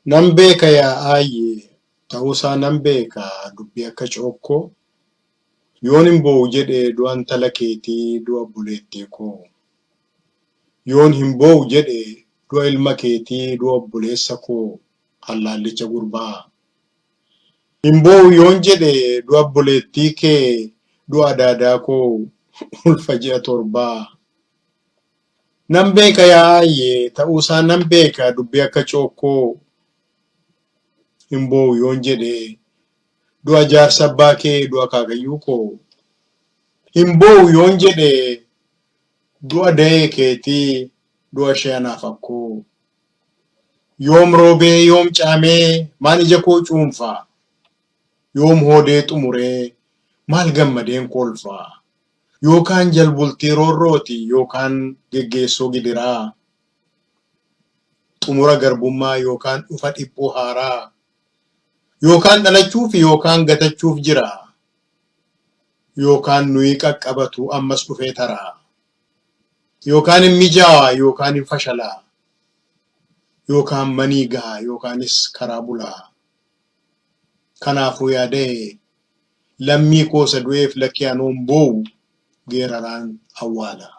Nan beeka yaa aayyee ta'uusaa nan beeka dubbii akka cookkoo. Yoon hin boo'u jedhe du'a intala keetii du'a obboleettii koo. Yoon hin boo'u jedhe du'a ilma keetii du'a obboleessa koo allaallicha gurbaa. Hin boo'u yoon jedhe du'a obboleettii kee du'a adaadaa koo ulfa ji'a torbaa. Nan beeka yaa aayyee ta'uusaa nan beeka dubbii akka cookkoo. Hin boo'u yoon jedhe du'a jaarsa abbaa kee du'a akaakayyuu koo. Hin boo'u yoon jedhe du'a da'ee keetii du'a ishee anaaf akkoo. Yoom roobee yoom caamee maal ija koo cuunfaa. Yoom hoodee xumuree maal gammadeen kolfaa. Yookaan jalbultii roorrooti yookaan geggeessoo gidiraa. Xumura garbummaa yookaan dhufa dhiphuu haaraa. Yookaan dhalachuuf yookaan gatachuuf jira. Yookaan nuyi qaqqabatu ammas dhufee taraa. Yookaan hin mijaawa yookaan hin fashalaa. Yookaan manii gaha yookaanis karaa bulaa. Kanaafuu yaada'e lammii koo isa du'eef lakkii anoon boo'u geeraraan awwaala.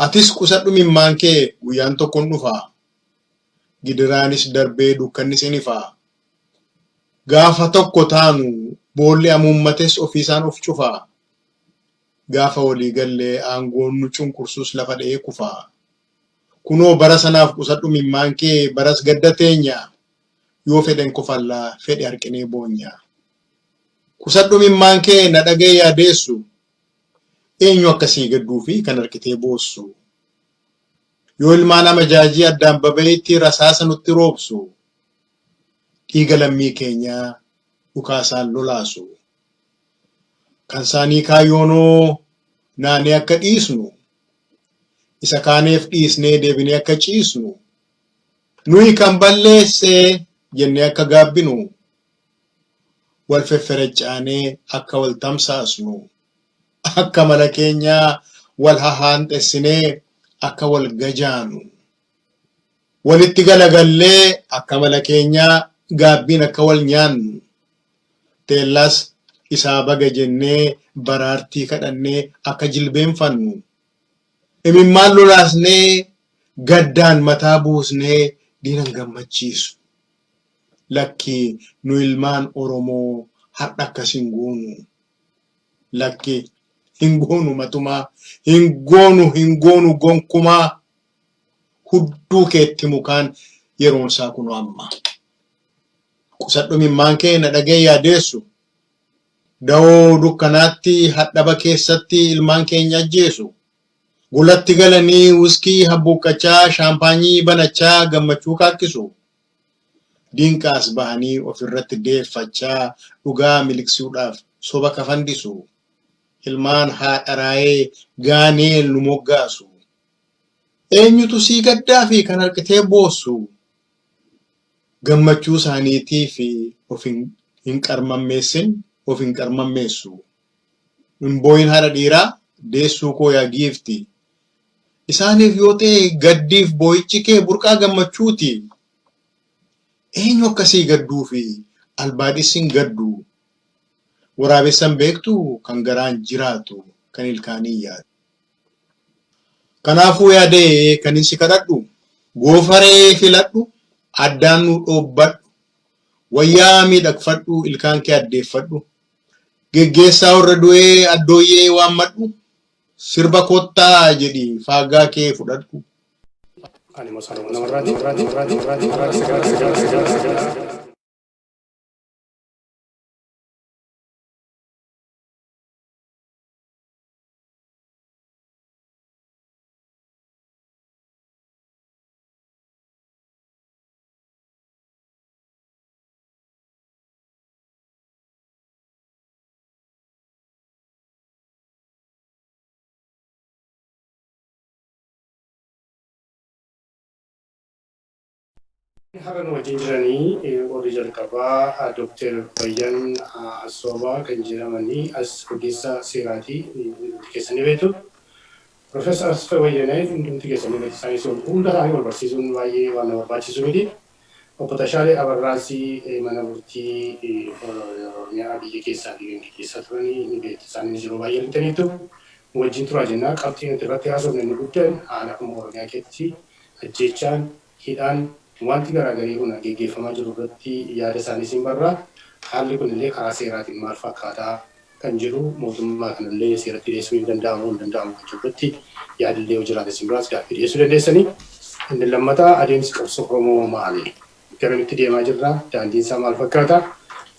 Atis qusadhu mimmaan kee guyyaan tokko hin dhufaa. Gidiraanis darbee dukkannis in ifaa. Gaafa tokko taanu boolli amuummates ofiisaan of cufaa. Gaafa walii gallee aangoon nu cunqursus lafa dha'ee kufaa. Kunoo bara sanaaf qusadhu mimmaan kee baras gadda teenya yoo fedhen kofallaa fedhe harqinee boonya. Qusadhu mimmaan kee na dhaga'e yaadeessu eenyu akka sii gadduu fi kan harqitee boossu. Yoo ilmaan amajaajii addaan baba'iitti rasaasa nutti roobsu dhiiga lammii keenyaa dhukaasaan lolaasu. Kan isaanii kaayyoonoo naanee akka dhiisnu isa kaaneef dhiisnee deebinee akka ciisnu nuyi kan balleesse jennee akka gaabbinu wal feffereccaanee akka wal tamsaasnu akka mala keenyaa wal hahaanxessinee akka wal gajaanu walitti galagallee akka mala keenyaa gaabbiin akka wal nyaannu teellas isaa baga jennee baraartii kadhannee akka jilbeenfannu imimmaan lolaasnee gaddaan mataa buusnee diinan gammachiisu. Lakki nu ilmaan Oromoo har'a akkas hin goonu. Lakki hin goonu matumaa hin goonu hin goonu gonkumaa hudduu keetti mukaan yeroon isaa kunoo amma. Qusadhu mimmaan kee na dhagee yaadeessu. Dawoo dukkanaatti hadhaba keessatti ilmaan keenya ajjeesu. Golatti galanii wuskii habbuuqqachaa shaampaanyii banachaa gammachuu kaakkisu. Dinqaas bahanii ofirratti deeffachaa dhugaa miliqsuudhaaf soba kafandisu. Ilmaan haadha raayee gaaneel nu moggaasu. Eenyutu sii gaddaa fi kan harqitee boossu? Gammachuu isaaniitii fi of hin qarmammeessin of hin qarmammeessu. Hin boo'in haadha dhiiraa deessuu koo yaa giifti. Isaaniif yoo ta'e gaddiif boo'ichi kee burqaa gammachuuti. Eenyu akkasii gadduu fi albaadhissi hin gaddu. Waraabessan beektu kan garaan jiraatu kan ilkaaniin yaadu. Kanaafuu yaadee kan si kadhadhu goofaree filadhu addaan nu dhoobbadhu wayyaa miidhagfadhu ilkaan kee addeeffadhu geggeessaa warra du'ee addooyyee waammadhu sirba kottaa jedhi faagaa kee fudhadhu. Ani immoo Salomoon Namarraati. 9. Har'a nu wajjin jiranii warri jalqabaa Dooktar Bayyan Assoobaa kan jedhamanii as ogeessa seeraati hundumti keessan ni beektu. Profeesar Asfaa Bayyanee hundumti keessan ni beektu. Isaanis hunda isaanii wal barsiisuun baay'ee waan na barbaachisu miti. Obbo Tashaalee Abarraasii mana murtii Oromiyaa biyya keessaa fi keessa turanii ni beektu. Isaanis yeroo baay'ee argitaniitu wajjin turaa jennaa. Qabxii nuti irratti haasofne inni guddaan haala amma Oromiyaa keessatti ajjeechaan, hidhaan, wanti garaagarii kun geggeeffamaa jiru irratti yaada isaanii siin barraa. Haalli kun illee karaa seeraatiin maal fakkaataa kan jiru, mootummaa kanallee seeratti dhiyeessuu hin danda'amu hin danda'amu kan jiru irratti yaadillee yoo jiraate isin biraas gaaffii dhiyeessuu dandeessanii. Inni lammataa, adeemsi qabsoo Oromoo maali? Garamitti deemaa jirra? Daandiin isaa maal fakkaata?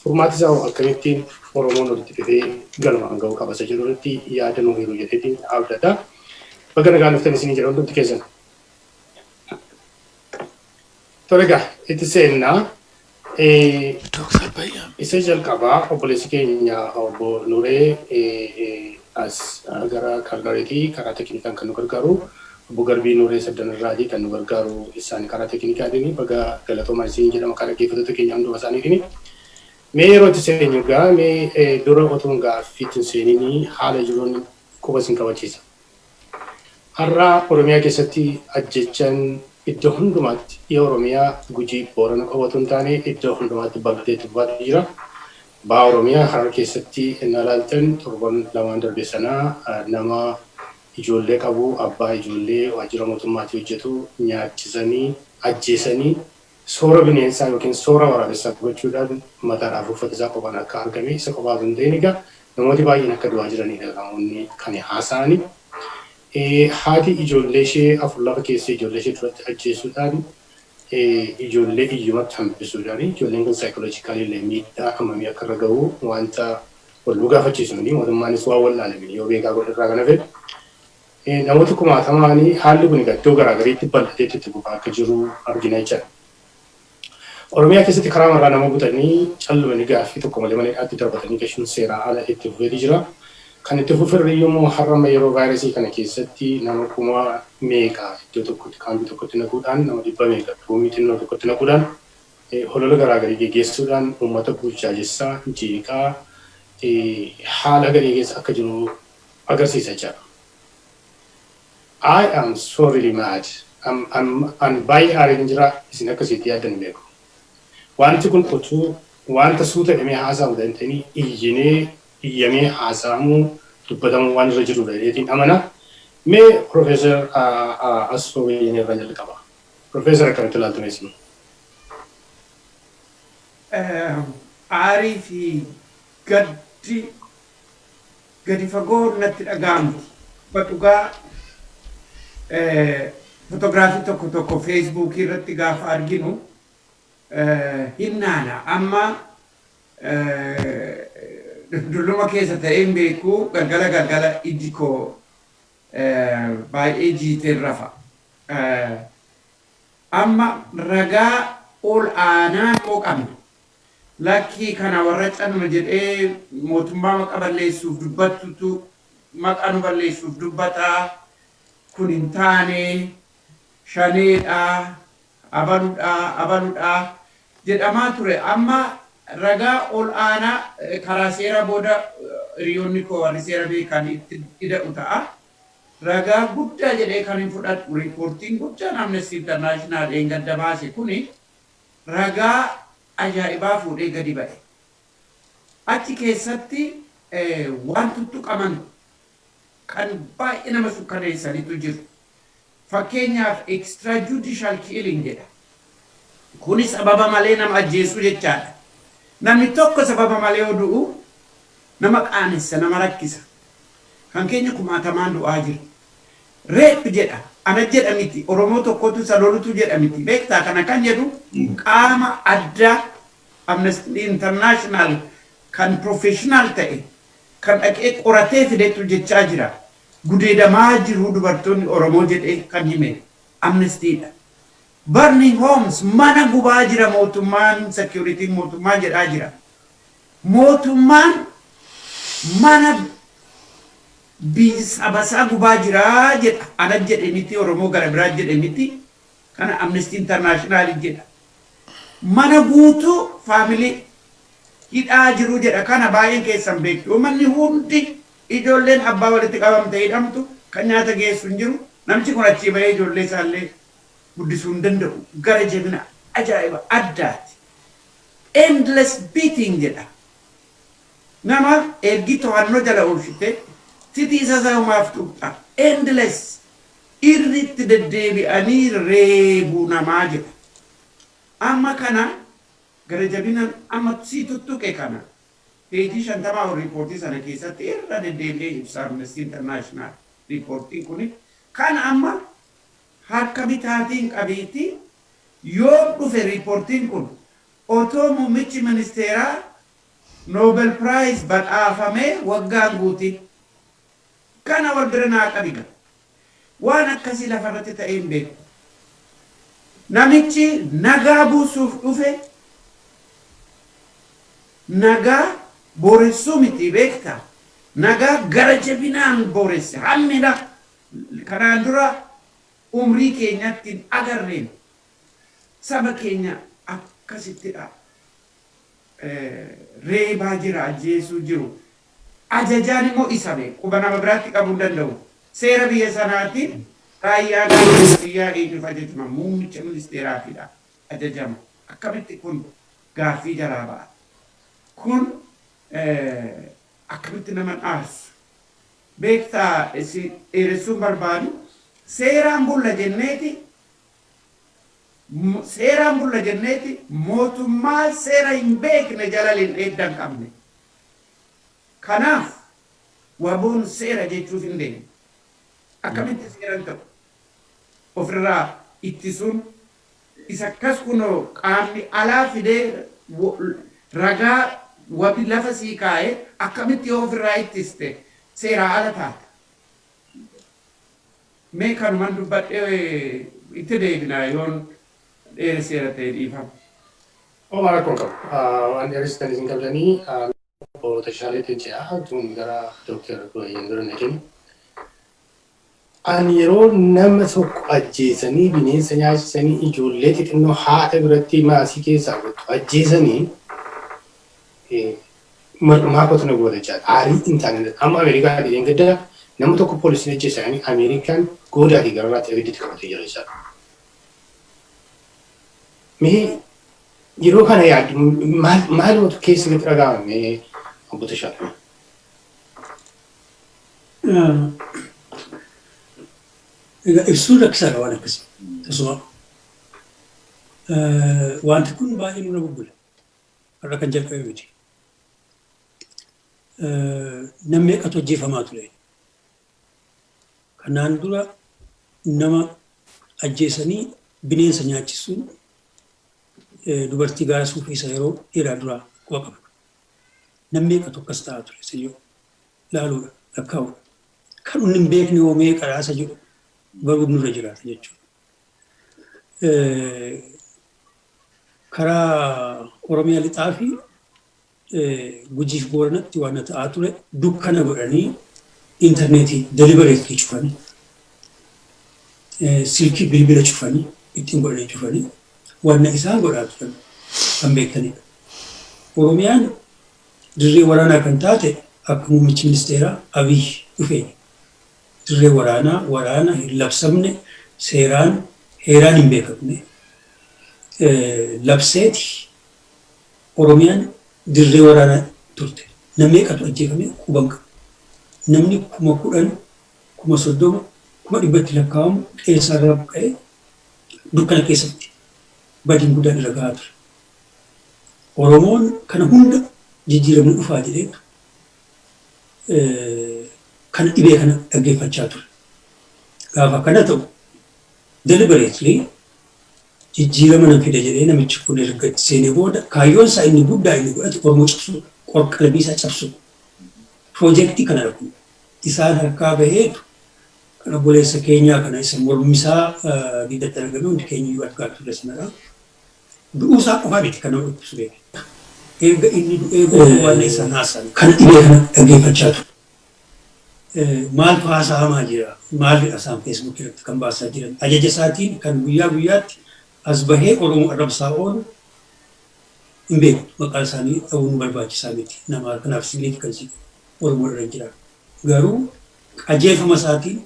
Furmaati isaa akkamittiin Oromoon walitti dhufee galmaan ga'uu qaba isa jedhu irratti yaada nuu hiru jedheetiin abdata. Baga nagaan dhuftan isinii jedha hundumti keessan. Tole egaa, itti seennaa. Dooktar Bayyaan. Isa jalqabaa obboleessi keenya obbo Nuree as gara Kaalgareetii karaa teeknikaan kan nu gargaaru, obbo Garbii Nuree Saddanirraatii kan nu gargaaru isaan karaa teeknikaatiin, baga galatoomaa isin jedhama karaa dhaggeeffattoota keenya hunduma isaaniitiin. Mee yeroo itti seenyu egaa, mee dura otuun gaaffiitti hin seeninii haala jiruun quba isin qabachiisa. Har'a Oromiyaa keessatti ajjechaan iddoo hundumaatti, dhiha Oromiyaa, Gujii, Boorana qofa otoo hin taane, iddoo hundumaatti bal'atee itti fufaa jira. Baha Oromiyaa Harar keessatti inni ilaaltan, torban 2n darbe sanaa nama ijoollee qabu, abbaa ijoollee waajjira mootummaatii hojjetu nyaachisanii ajjeesanii soora bineensaa yookiin soora waraabessaa gochuudhaan mataadhaaf uffata isaa qofaan akka argame, isa qofaa osoo hin ta'in egaa namooti baay'een akka du'aa jiranidha namoonni kan haasa'ani. Haati ijoollee ishee afur lafa keessee ijoollee ishee duratti ajjeesuudhaan ijoollee iyyumatti hambisuudhaan, ijoolleen kun psychologically illee miidhaa hammamii akka irra gahu wanta wal nu gaafachiisu miti. Mootummaanis waan wallaalame yoo beekaa godhe irraa kan hafe, namoota kumaatamaanii haalli kun egaa iddoo garaagariitti bal'atee itti fufaa akka jiru argina jechaadha. Oromiyaa keessatti karaa marraa nama butanii callumanii gaaffii tokko malee mana hidhaatti darbatanii gashuun seeraa ala itti fufeeti jira. Kan itti fufirriyyuu immoo har'a amma yeroo vaayirasii kana keessatti nama kuma meeqa iddoo tokkotti, kaampii tokkotti naquudhaan, nama dhibba meeqa ruumii xinnoo tokkotti naquudhaan, holola garaagarii geggeessuudhaan uummata burjaajessaa, jeeqaa, haala gadhee keessa akka jiru agarsiisa jechaadha. I am so really mad. An baay'ee aareen jira, isin akkasitti yaaddan hin beeku. Wanti kun utuu wanta suuta jedhamee haasa'amu danda'anii iyyinee iyyamee haasa'amuu, dubbatamuu waan irra jirudha jedheetiin amana. Mee Profeesar Asfoo Beyyenee irraa jalqaba. Profeesar, akkamitti ilaaltu isin? Aarii fi gaddi gadi fagoo natti dhaga'amti. Dhugaa fotoogiraafii tokko tokko Feesbuukii irratti gaafa arginu hinnaana. Amma dulluma keessa ta'ee hin beeku, galgala galgala iji koo baay'ee jiiteen rafa. Amma ragaa ol aanaa immoo qabna. Lakkii, kana warra canuma jedhee mootummaa maqa balleessuuf dubbattutu maqa nu balleessuuf dubbataa, kun hin taane, shaneedhaa, abaludhaa, abaludhaa jedhamaa ture. Amma ragaa ol aanaa karaa seera booda hiriyoonni koo warri seera beekan itti ida'u ta'a. Ragaa guddaa jedhee kan hin fudhadhu, riipoortiin guddaan Amnesty International dheengadda baase kuni ragaa ajaa'ibaa fuudhee gadi ba'e. Achi keessatti waan tuttuqaman kan baay'ee nama sukkaneessanitu jiru. Fakkeenyaaf, extrajudicial killing jedha. Kuni sababa malee nama ajjeesuu jechaadha. Namni tokko sababa malee yoo du'u nama qaanessa, nama rakkisa. Kan keenya kumaatamaan du'aa jira. Rape jedha. Ana jedha miti. Oromoo tokkotu isa lolutu jedha miti. Beektaa, kana kan jedhu qaama addaa Amnesty International kan professional ta'e kan dhaqee qoratee fidetu jechaa jira. Gudeedamaa jiru dubartoonni Oromoo jedhee kan hime Amnestyidha. Burning homes, mana gubaa jira mootummaan, security mootummaan jedhaa jira. Mootummaan mana sabasaa gubaa jira jedha. Ana jedhe miti, Oromoo gara biraa jedhe miti. Kana Amnesty International jedha. Mana guutuu family hidhaa jiru jedha. Kana baay'een keessan beektu. Manni hundi ijoolleen abbaa walitti qabamte hidhamtu, kan nyaata geessu hin jiru. Namichi kun achii bahee ijoollee isaallee guddisuu hin danda'u. Gara jabina Ajaa'iba addaati. Endless beating jedha. Nama ergi to'annoo jala oolchite titiisa isaa tuqxa. Endless irritti deddeebi'anii reebuu namaa jedha. Amma kana gara jabinaan amma sii tuttuqe kana peejii 50 ol riippoortii sana keessatti irra deddeebi'ee ibsa Amnesty International riippoortiin kuni. Kan amma harka bitaatiin qabiitti yoo dhufe riippoortiin kun otoo muummichi ministeeraa Nobel Prize badhaafamee waggaan guutin kana wal bira naa qabiga. Waan akkasii lafarratti ta'ee hin beeku. Namichi nagaa buusuuf dhufe nagaa booressuu miti beektaa. Nagaa gara jabinaan booresse hammina kanaan dura umrii keenyatti hin agarreen saba keenya akkasittidha. Reebaa jira, ajjeesuu jiru. Ajajaan immoo isa beeku. Quba nama biraatti qabuu hin danda'u. Seera biyya sanaatiin raayyaa biyyaa eenyuuf ajajama? Muummicha ministeeraafidha ajajama. Akkamitti kun gaaffii jalaa ba'a? Kun akkamitti nama dhaarsu? Beektaa, si dheeressuun barbaadu, seeraan bulla jenneeti, seeraan bulla jenneeti mootummaa seera hin beekne jala hin dheeddan qabne. Kanaaf waboon seera jechuuf hin deemu. Akkamitti seeran ta'u? Ofirraa ittisuun isa akkas kunoo qaamni alaa fidee ragaa wabi lafa sii kaa'ee akkamitti yoo ofirraa ittiste seeraa ala taata? Mee kanuman dubbadhee itti deebinaa, yoon dheeresseera ta'e dhiifama. Homaa rakkoon qabu. Waan dheeressitan isin qabdanii obbo Tashaaleetiin ce'aa tun gara Dooktar Bayyaan dura naqin. Ani yeroo nama tokko ajjeesanii bineensa nyaachisanii, ijoollee xixinnoo haadha biratti maasii keessaa gottu ajjeesanii, mar'umaa kootu na goota jechaadha. Aarii hin taane amma Ameerikaa dhiyeen gadda nama tokko poolisiin ajjeesanii Ameerikaan goodaatii gararraatti abiddi qabatee jira jechaadha. Mee yeroo kana yaaddu maalumatu keessatti dhaga'ame, obbo Tashaalee? Egaa ibsuun rakkisaadha waan akkasii. Tasuma. Wanti kun baay'ee nurra bubbula. Har'a kan jalqabe miti. Namni meeqatu ajjeefamaa ture? Kanaan dura nama ajjeesanii bineensa nyaachisuun dubartii gaara suufii isa yeroo dheeraa duraa quba qabdu. Namni meeqatu akkas ta'aa ture isa jedhu laaluudha, lakkaa'uudha. Kan inni hin beekne hoo meeqadha isa jedhu baruun nurra jiraata jechuudha. Karaa Oromiyaa lixaa fi Gujiif Booranatti waan ta'aa ture dukkana godhanii, intarneetii deliberately cufanii, silkii bilbila cufanii, ittiin godhanii cufanii wanna isaan godhaa turan kan beektanidha. Oromiyaan dirree waraanaa kan taate akka muummichi ministeeraa Abiy dhufeen. Dirree waraanaa, waraana hin labsamne, seeraan heeraan hin beekamne labseeti Oromiyaan dirree waraanaa turte. Namni meeqatu ajjeefame quban qabu. Namni 10,000, 30,000, 100,000tti lakkaa'amu qe'eessaarraa buqqa'ee dukkana keessatti badiin guddaan irra gahaa ture. Oromoon kana hunda jijjiiramni dhufaa jedheetu kana dhibee kana dhaggeeffachaa ture. Gaafa kana ta'u deliberately jijjiirama nan fida jedhee namichi kun erga itti seenee booda kaayyoon isaa inni guddaa inni godhate Oromoo cabsuudha. Qorqalbii isaa cabsuudha. Piroojeektii kanadha kun. Isaan harkaa baheetu kan obboleessa keenyaa kana isa mormisaa diidatti argame hundi keenya iyyuu argaa turre sanadha. Du'uu isaa qofaa miti kan nama dhukkubsu beeke. Erga inni du'ee booda waan isaan haasa'an kana dhibee kana dhaggeeffachaa ture. Maaltu haasa'amaa jira? Maalidha isaan Feesbuukii irratti kan baasaa jiran? Ajaja isaatiin kan guyyaa guyyaatti as bahee Oromoo arrabsaa oolu hin beeku. Maqaa isaanii dha'uun barbaachisaa miti. Nama kanaaf significance Oromoo irra hin jiraatu. Garuu qajeelfama isaatiin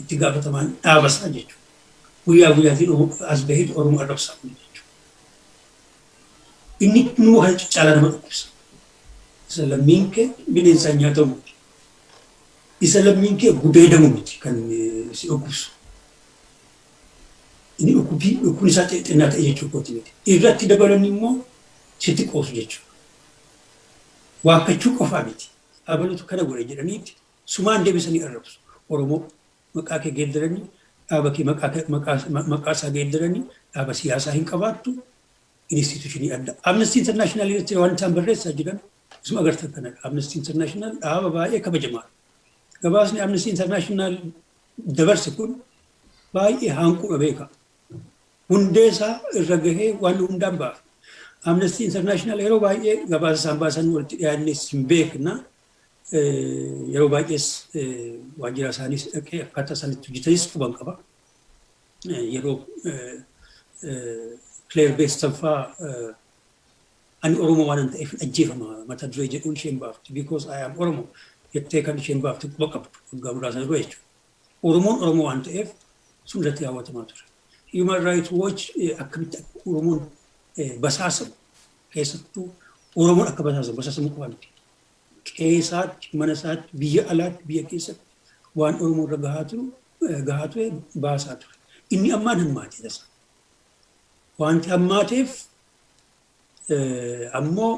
itti gaafatamaan dhaaba isaa jechuudha. Guyyaa guyyaatiin as baheetu Oromoo arrabsaa oolu jechuudha. Inni immoo kana caalaa nama dhukkubsa. Isa lammiin kee bineensaan nyaatamu miti. Isa lammiin kee gudeedamu miti kan si dhukkubsu. Inni dhukkubbii dhukkubni isaa xinnaa ta'e jechuu kooti miti. Irratti dabalan immoo sitti qoosu jechuudha. Waakkachuu qofaa miti. Abalutu kana godhe jedhaniiti sumaan deebisanii arrabsu. Oromoo maqaa kee geeddaranii, dhaaba kee maqaa isaa geeddaranii, dhaaba siyaasaa hin qabaattu, institutionii adda. Amnesty International irratti waan isaan barreessaa jiran isuma agartan kanadha. Amnesty International dhaaba baay'ee kabajamaadha. Gabaasni Amnesty International dabarse kun baay'ee hanquudha beeka. Hundee isaa irra gahee waan hundaan baafa. Amnesty International yeroo baay'ee gabaasa isaan baasan walitti dhiyaannes hin beekna. Yeroo baay'ees waajjira isaaniis dhaqee akkaataa isaan itti hojjetanis quban qaba. Yeroo Claire Beston fa'aa "Ani Oromoo waan ta'eef ajjeefama" mata duree jedhuun isheen baafti. "Because I am Oromo" jettee kan isheen baafti quba qabdu waggaa muraasa dura jechuudha. Oromoon Oromoo waan ta'eef sun irratti raawwatamaa ture. Human Rights Watch akkamitti akka Oromoon basaasamu, keessattuu Oromoon akka basaasamu, basaasamuu qofa miti. Qe'eesaatti, mana isaatti, biyya alaatti, biyya keessatti waan Oromoo irra gahaa ture baasaa ture. Inni ammaan hammaate tasa. Wanti hammaateef ammoo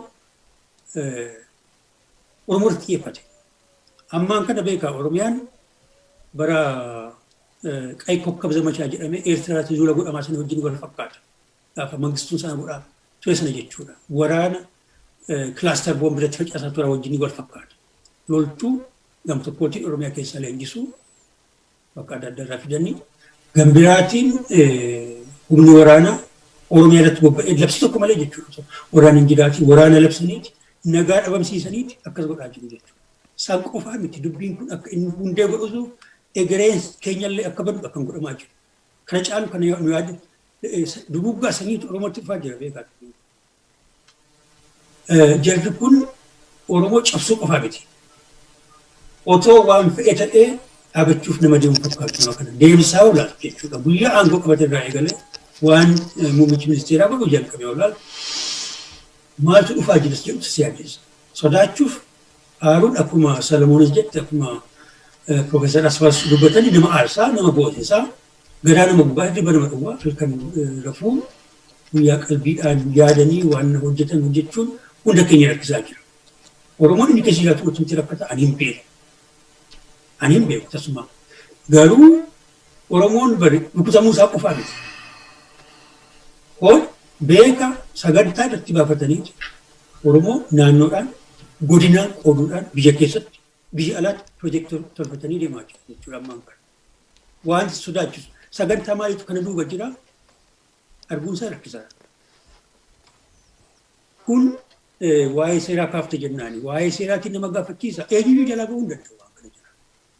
Oromoo irratti xiyyeeffate. Ammaan kana beekaa, Oromiyaan bara ቀይ ኮከብ ዘመቻ jedhamee Eertiraatti duula godhamaa sana wajjin wal fakkaata. Gaafa Mangistuun sana godhaa ture sana jechuudha. Waraana cluster bomb irratti facaasaa ture wajjin wal fakkaata. Loltuu gam tokkootiin Oromiyaa keessa leenjisuu bakka adda addaa irraa fidanii, gambiraatiin humni waraanaa Oromiyaa irratti bobba'ee labsii tokko malee jechuudha. Waraana hin jiraatiin waraana labsaniiti, nagaa dhabamsiisaniiti akkas godhaa jiru jechuudha. Isaan qofaa miti, dubbiin kun akka inni hundee godhutu egereen keenyallee akka badu akkan godhamaa jiru. Kana caalu kana nu yaadu duguggaa saniitu Oromootti dhufaa jira beekaa. Jarri kun Oromoo cabsuu qofaa miti. Otoo waan fe'e ta'ee dhaabachuuf nama deemu fakkaatu nama kana. Deemsaa olaatu jechuudha. Guyyaa aangoo qabate irraa eegalee waan muummichi ministeeraa godhu jalqabee olaatu maaltu dhufaa jiras jedhu si yaaddeessa. Sodaachuuf aaruun, akkuma Salomoonis jette, akkuma Profeesar Asfaas dubbatanii, nama aarsaa, nama boosisaa, garaa nama gubbaa, hirriba nama dhowwaa, halkan rafuu, guyyaa qalbiidhaan yaadanii waan hojjetan hojjechuun hunda keenya rakkisaa jira. Oromoon inni keessa jiraatu wanti rakkata ani hin beeku. Ani hin beeku tasuma. Garuu Oromoon bari rukutamuu isaa qofaa miti. Hoon beeka sagantaa irratti baafatanii Oromoo naannoodhaan, godinaan qooduudhaan biyya keessatti, biyya alaatti piroojeektii tolfatanii deemaa jiru jechuudha ammaan kana. Wanti sodaachisu sagantaa maaliitu kana duuba jira arguun isaa rakkisaadha. Kun waa'ee seeraa kaafte jennaani. Waa'ee seeraatiin nama gaafachiisa. Eenyuyyuu jalaa bahuu hin danda'u waan kana jira.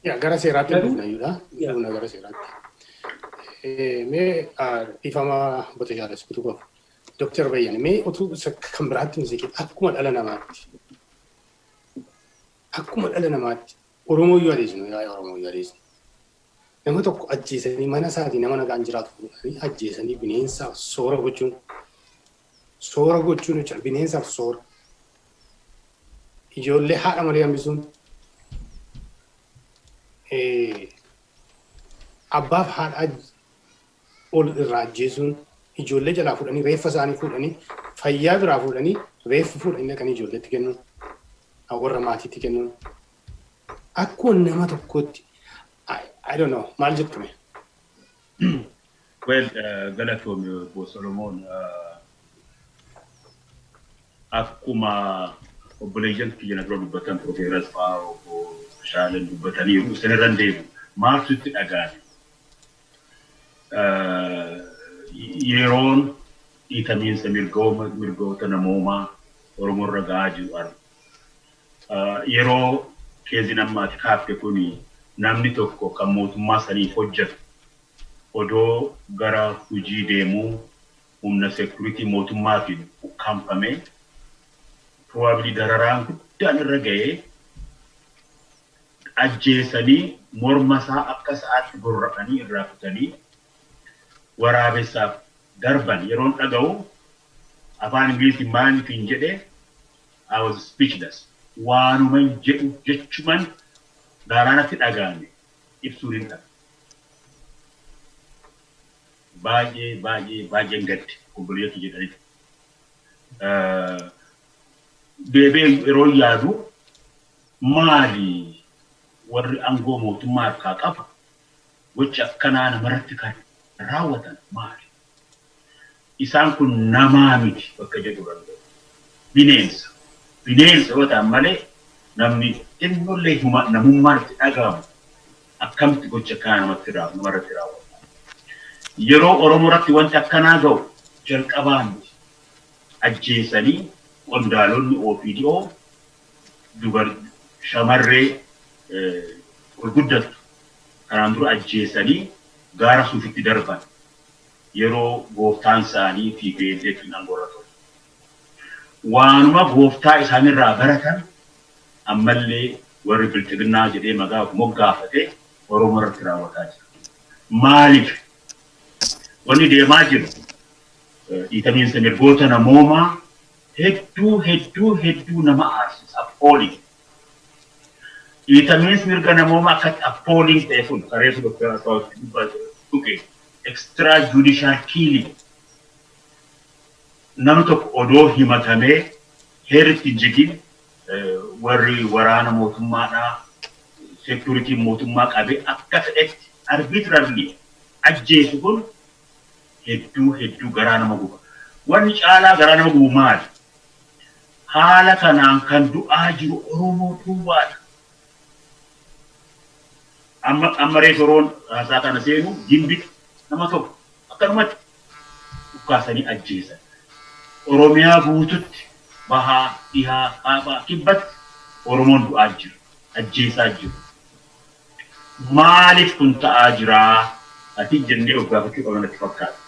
Yaa, gara seeraatti dhufna iyyuudha. Dhufna gara seeraatti. Mee dhiifama Bote Jaalas kutuu qabu. Dooktar Bayyan, mee utuu kan biraatti hin siqin, akkuma dhala namaatti Oromoo iyyuu adeesnu, yaa Oromoo iyyuu adeesnu. Nama tokko ajjeesanii, mana isaatii nama nagaan jiraatu fuudhanii ajjeesanii bineensaaf soora gochuun jechuudha, bineensaaf soora. Ijoollee haadha malee hambisuun, abbaaf haadha ol irraa ajjeesuun, ijoollee jalaa fuudhanii, reeffa isaanii fuudhanii, fayyaa biraa fuudhanii, reeffa fuudhanii dhaqanii ijoolleetti kennuun, warra maatiitti kennuun, akkuma nama tokkotti, I don't know, maal jettume? Well, galatoomi obbo Solomoon. Akkuma obboleeyyan kiyya na dura dubbatan, Profeesar Asfaa, obbo Shaalan dubbataniiru, isin irra hin deemu. Maaltu itti dhaga'ame? Yeroon dhiitamiinsa mirgoota namoomaa Oromoo irra gahaa jiru argu. Yeroo keeziin amma ati kaafte kuni, namni tokko kan mootummaa saniif hojjetu odoo gara hojii deemuu humna security mootummaatiin ukkaamfamee, probably dararaan guddaan irra ga'ee, ajjeesanii, morma isaa akka sa'aatti gorra'anii irraa kutanii waraabessaaf darban yeroon dhaga'u Afaan Ingiliziin maaliifin jedhee, I was speechless. Waanuman jedhu jechuman garaanatti dhaga'ame ibsuu hin dhabe. Baay'ee baay'ee baay'een gadde obboleetti jedhaniif. Deebi'ee yeroo yaadu, maali warri aangoo mootummaa harkaa qabu gocha akkanaa namarratti kan raawwatan maali? Isaan kun namaa miti bakka jedhu danda'u. Bineensa. Bineensa yoo ta'an malee namni xinnollee namummaan itti dhaga'amu akkamitti gocha akkanaa namatti namarratti raawwata? Yeroo Oromoo irratti wanti akkanaa ga'u jalqabaa miti. Ajjeesanii qondaalonni OPDO dubar shamarree ol guddattu kanaan dura ajjeesanii gaara suufitti darban yeroo gooftaan isaanii TPLF aangoo ture. Waanuma gooftaa isaanirraa baratan ammallee warri bilxiginnaa jedhee maqaa moggaafate Oromoo irratti raawwataa jira. Maaliif? Wanni deemaa jiru dhiitamiinsa mirgoota namoomaa hedduu hedduu hedduu nama aarsisa. Appalling. Dhiitamiinsi mirga namoomaa akkatti appalling ta'e kun kareessu Dr. Asfaawutti dubbate, extra judicial killing, namni tokko odoo himatamee heerritti hin jigin warri waraana mootummaadhaa, security mootummaa qabee akka fedhetti arbitrarily ajjeesu kun hedduu hedduu garaa nama guba. Wanni caalaa garaa nama gubu maali? Haala kanaan kan du'aa jiru Oromoo duwwaadha. Amma amma reesoroon haasaa kana seenu Gimbi nama tokko akkanumatti dhukkaasanii ajjeesan. Oromiyaa guututti bahaa, dhihaa, kaabaa, kibbatti Oromoon du'aa jira, ajjeesaa jiru. Maaliif kun ta'aa jiraa? Ati jennee of gaafachuu qabna natti fakkaata.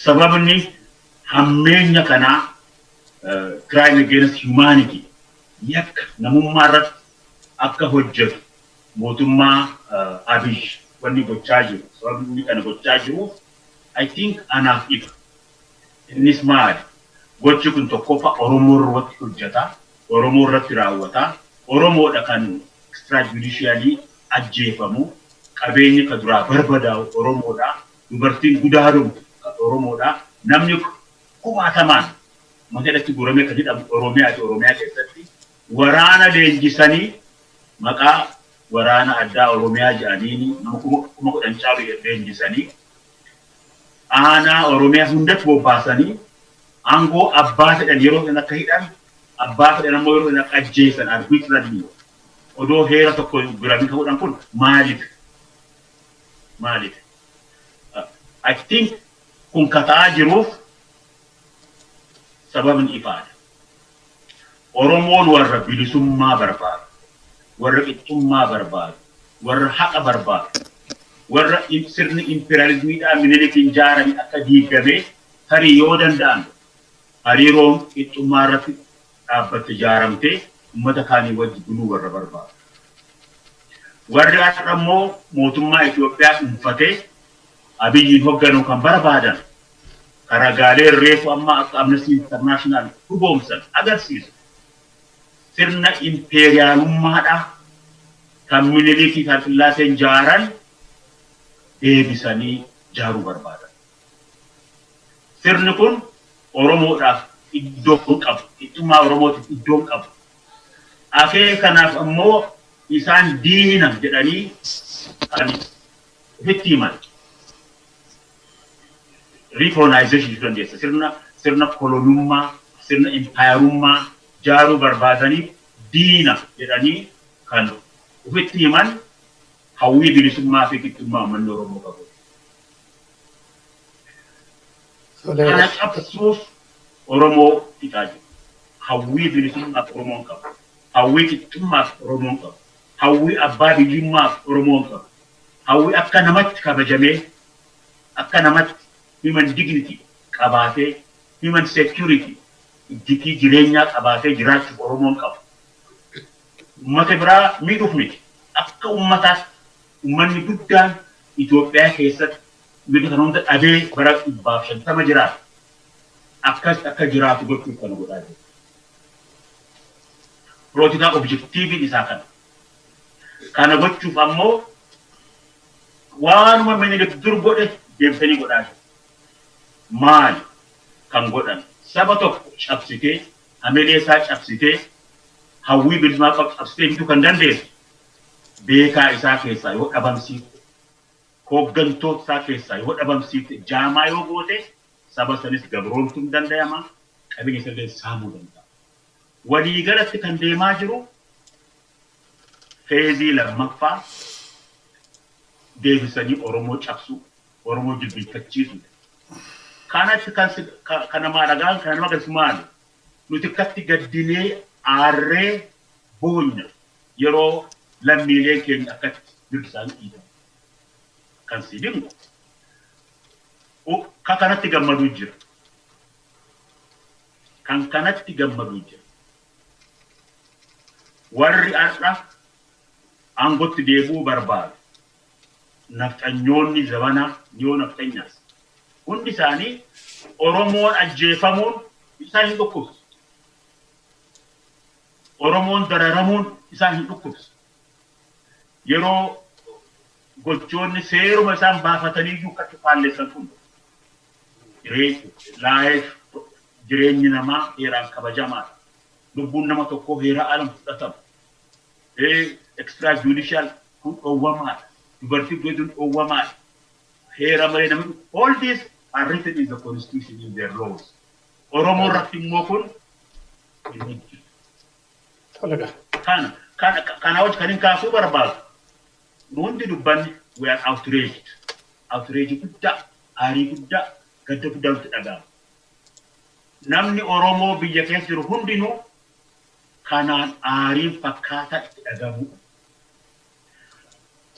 Sababni hammeenya kanaa, crime against humanity, yakka namummaa irratti akka hojjetu mootummaa Abiy wanni gochaa jiru, sababni inni kana gochaa jiruuf, I think anaaf ifa. Innis maali? Gochi kun tokkoffaa Oromoo irratti hojjeta. Oromoo irratti raawwata. Oromoodha kan extrajudicially ajjeefamu. Qabeenyi ka duraa barbadaa'u Oromoodha. Dubartiin gudaadumtu Oromoodha. Namni kumaatamaan mata guuramee kan jedhamu Oromiyaa fi Oromiyaa keessatti waraana leenjisanii maqaa waraana addaa Oromiyaa jedhanii nama 10,000 caalu leenjisanii aanaa Oromiyaa hundatti bobbaasanii aangoo abbaa fedhan yeroo san akka hidhan, abbaa fedhan ammoo yeroo san akka ajjeesan arbitrarily odoo heera tokko bira godhan kun maaliif? Maaliif? I think kun kataa jiruuf sababni ifaadha. Oromoon warra bilisummaa barbaadu, warra qixxummaa barbaadu, warra haqa barbaadu, warra sirni imperializimiidhaan Minilikiin ijaarame akka diigamee tarii yoo danda'an hariiroon qixxummaa irratti dhaabbatte ijaaramtee uummata kaanii wajji buluu warra barbaadu. Warri har'a immoo mootummaa Itoophiyaa dhuunfatee Abiyyiin hoogganuu kan barbaadan karagaalee reefu amma akka Amnesty International dhugoomsan agarsiisu. Sirna impeeriyaalummaadhaa kan Minilikii kan Sillaaseen jaaran deebisanii jaaruu barbaadan. Sirni kun Oromoodhaaf iddoo hin qabu. Qixxummaa Oromootiif iddoo hin qabu. Akee kanaaf ammoo isaan diina jedhanii kan ofitti himan. Recolonization jechuu dandeessa. Sirna kolonummaa, sirna impaayarummaa jaaruu barbaadaniif diina jedhanii kan ofitti himan hawwii bilisummaa fi qixxummaa uummanni Oromoo qabu. Kana cabsuuf Oromoo fixaa jiru. Hawwii bilisummaaf Oromoon qabu. Hawwii qixxummaaf Oromoon qabu. Hawwii abbaa biyyummaaf Oromoon qabu. Hawwii akka namatti kabajamee, akka namatti human dignity qabaatee, human security, gitii jireenyaa qabaatee jiraachuuf Oromoon qabu. Uummata biraa miidhuuf miti. Akka uummataatti uummanni guddaan Itoophiyaa keessatti Mirga sana hunda dhabee bara 150 jiraatu. Akkas akka jiraatu gochuuf kana godhaa jiru. Political objectiviin isaa kana. Kana gochuuf ammoo waanuma Minilik dur godhe deebisanii godhaa jiru. Maali kan godhan? Saba tokko cabsitee, hamilee isaa cabsitee, hawwii bilisummaa qabu cabsitee bituu kan dandeessu beekaa isaa keessaa yoo dhabamsiifte, hooggantoota isaa keessaa yoo dhabamsiifte, jaamaa yoo goote, saba sanis gabroomtuu hin danda'ama, qabeenya isa saamuu danda'a. Waliigalatti kan deemaa jiru phase lammaffaa deebisanii Oromoo cabsuu, Oromoo jilbiinfachiisuu. Kanatti kan kan namaa dhagaan kan nama agarsiisu maali? Nuti akkatti gaddinee aarree boonya yeroo lammiileen keenya akkatti mirgi isaanii dhiitamu. Kan si dinqu ka kanatti gammaduu jira. Kan kanatti gammaduu jira. Warri har'a aangootti deebi'uu barbaadu. Nafxanyoonni zabanaa niyoo nafxanyaas. Hundi isaanii Oromoon ajjeefamuun isaan hin dhukkubsu. Oromoon dararamuun isaan hin dhukkubsu. Yeroo gochoonni seeruma isaan baafatanii iyyuu akkatti faallessan kun life, jireenyi namaa heeraan kabajamaadha. Lubbuun nama tokkoo heera alam fudhatama. Extra judicial kun dhoowwamaadha. Dubartii gudeeduun dhoowwamaadha. Heera malee namni, all these are written in the constitution, in their laws. Oromoo irratti immoo kun hin hojjetu. Kana kana hojii kan hin kaasuu barbaadu. Nu hundi dubbanni, we are outraged. Outrage guddaa, aarii guddaa, gadda guddaa nutti dhaga'ama. Namni Oromoo biyya keessa jiru hundinuu kanaan aariin fakkaataa itti dhagahamu.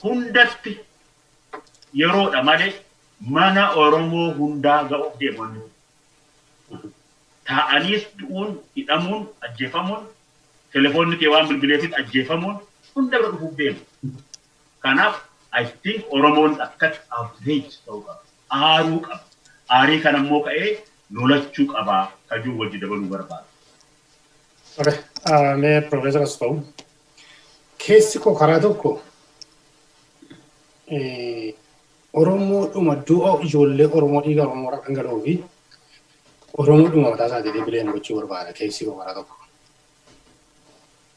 Hundatti yeroodha malee mana Oromoo hundaa ga'uuf deemannu. Taa'aniis du'uun, hidhamuun, ajjeefamuun, telefoonni kee waan bilbileefis ajjeefamuun hunda bira dhufuuf deema. Kanaaf I think Oromoon akkatti outrage ta'uu qaba. Aaruu qaba. Aarii kana immoo ka'ee lolachuu qaba. Kajuu wajji dabaluu barbaada. Okay. Mee Profeesar Asfaw. Keessi koo karaa tokko Oromoodhuma du'a ijoollee Oromoo, dhiiga Oromoo irraa dhangala'uu fi Oromoodhuma mataa isaatii blame gochuu barbaada keessi koo karaa tokko.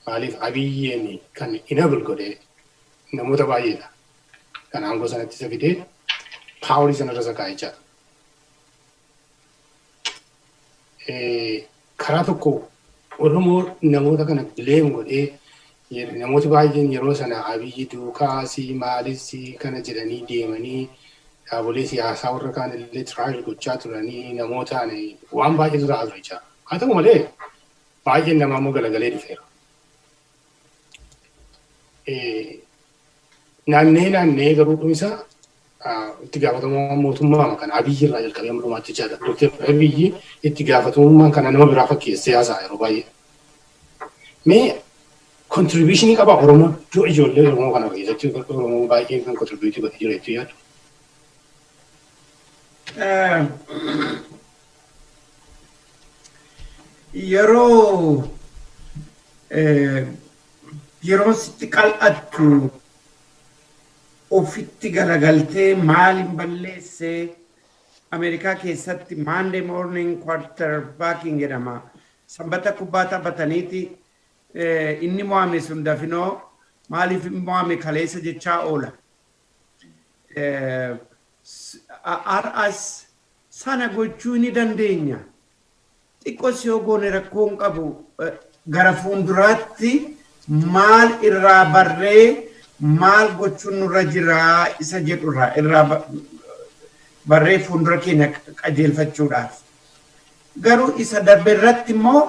Maaliif Abiyyeen kan enable godhee namoota baay'eedha. Kan aangoo sanatti isa fidee power sanarra isa kaa'ee jira. Karaa tokko Oromoo namoota kana blame godhee, namooti baay'een yeroo sana Abiyyi duukaasii maalisii kana jedhanii deemanii dhaabolee siyaasaa warra kaan illee tiraayil gochaa turanii namootaan waan baay'eetu ta'aa ture jechaadha. Haa ta'u malee baay'een namaa immoo galagalee dhufeera. Naannee naannee garuu dhumisa itti gaafatamummaa mootummaa kana Abiyyi irraa jalqabee amma dhumaatti jechaadha. Dooktar Abiyyi itti gaafatamummaan kana nama biraa fakkeessee haasa'a yeroo baay'ee. Mee contribution qaba Oromoon du'a ijoollee Oromoo kana keessatti Oromoo baay'een kan contribute godhee jira jechuu yaadu? Yeroo sitti qal'attu ofitti garagaltee maaliin balleessee, Ameerikaa keessatti Monday morning quarterbacking jedhama. Sanbata kubbaa taphataniiti inni mo'ame sun dafinoo maaliif mo'ame kaleessa jechaa oola. Har'as sana gochuu ni dandeenya. Xiqqoos yoo goone rakkoo hin qabu. Gara fuulduraatti maal irraa barree maal gochuun nurra jiraa isa jedhurraa irraa barree fuuldura keenya qajeelfachuudhaaf. Garuu isa darbe irratti immoo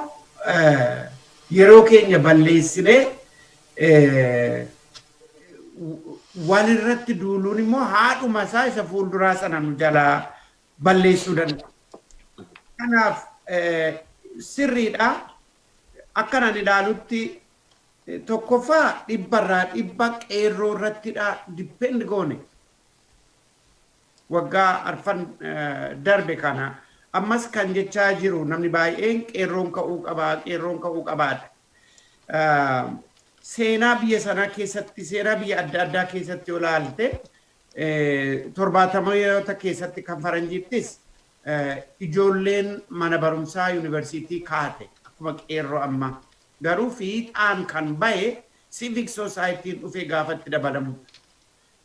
yeroo keenya balleessinee wal irratti duuluun immoo haadhuma isaa isa fuulduraa sana nu jalaa balleessuu danda'a. Kanaaf sirriidha. Akkanaan ilaalutti tokkoffaa 100% qeerroo irrattidha depend goone. Waggaa 4 darbe kana ammas kan jechaa jiru namni baay'een qeerroon ka'uu qabaa, qeerroon ka'uu qabaadha. Seenaa biyya sanaa keessatti, seenaa biyya adda addaa keessatti yoo ilaalte, 70moota keessatti kan faranjiittis ijoolleen mana barumsaa yuunivarsiitii kaate akkuma qeerroo amma. Garuu fiixaan kan bahe civic societyn dhufee gaafatti dabalamu.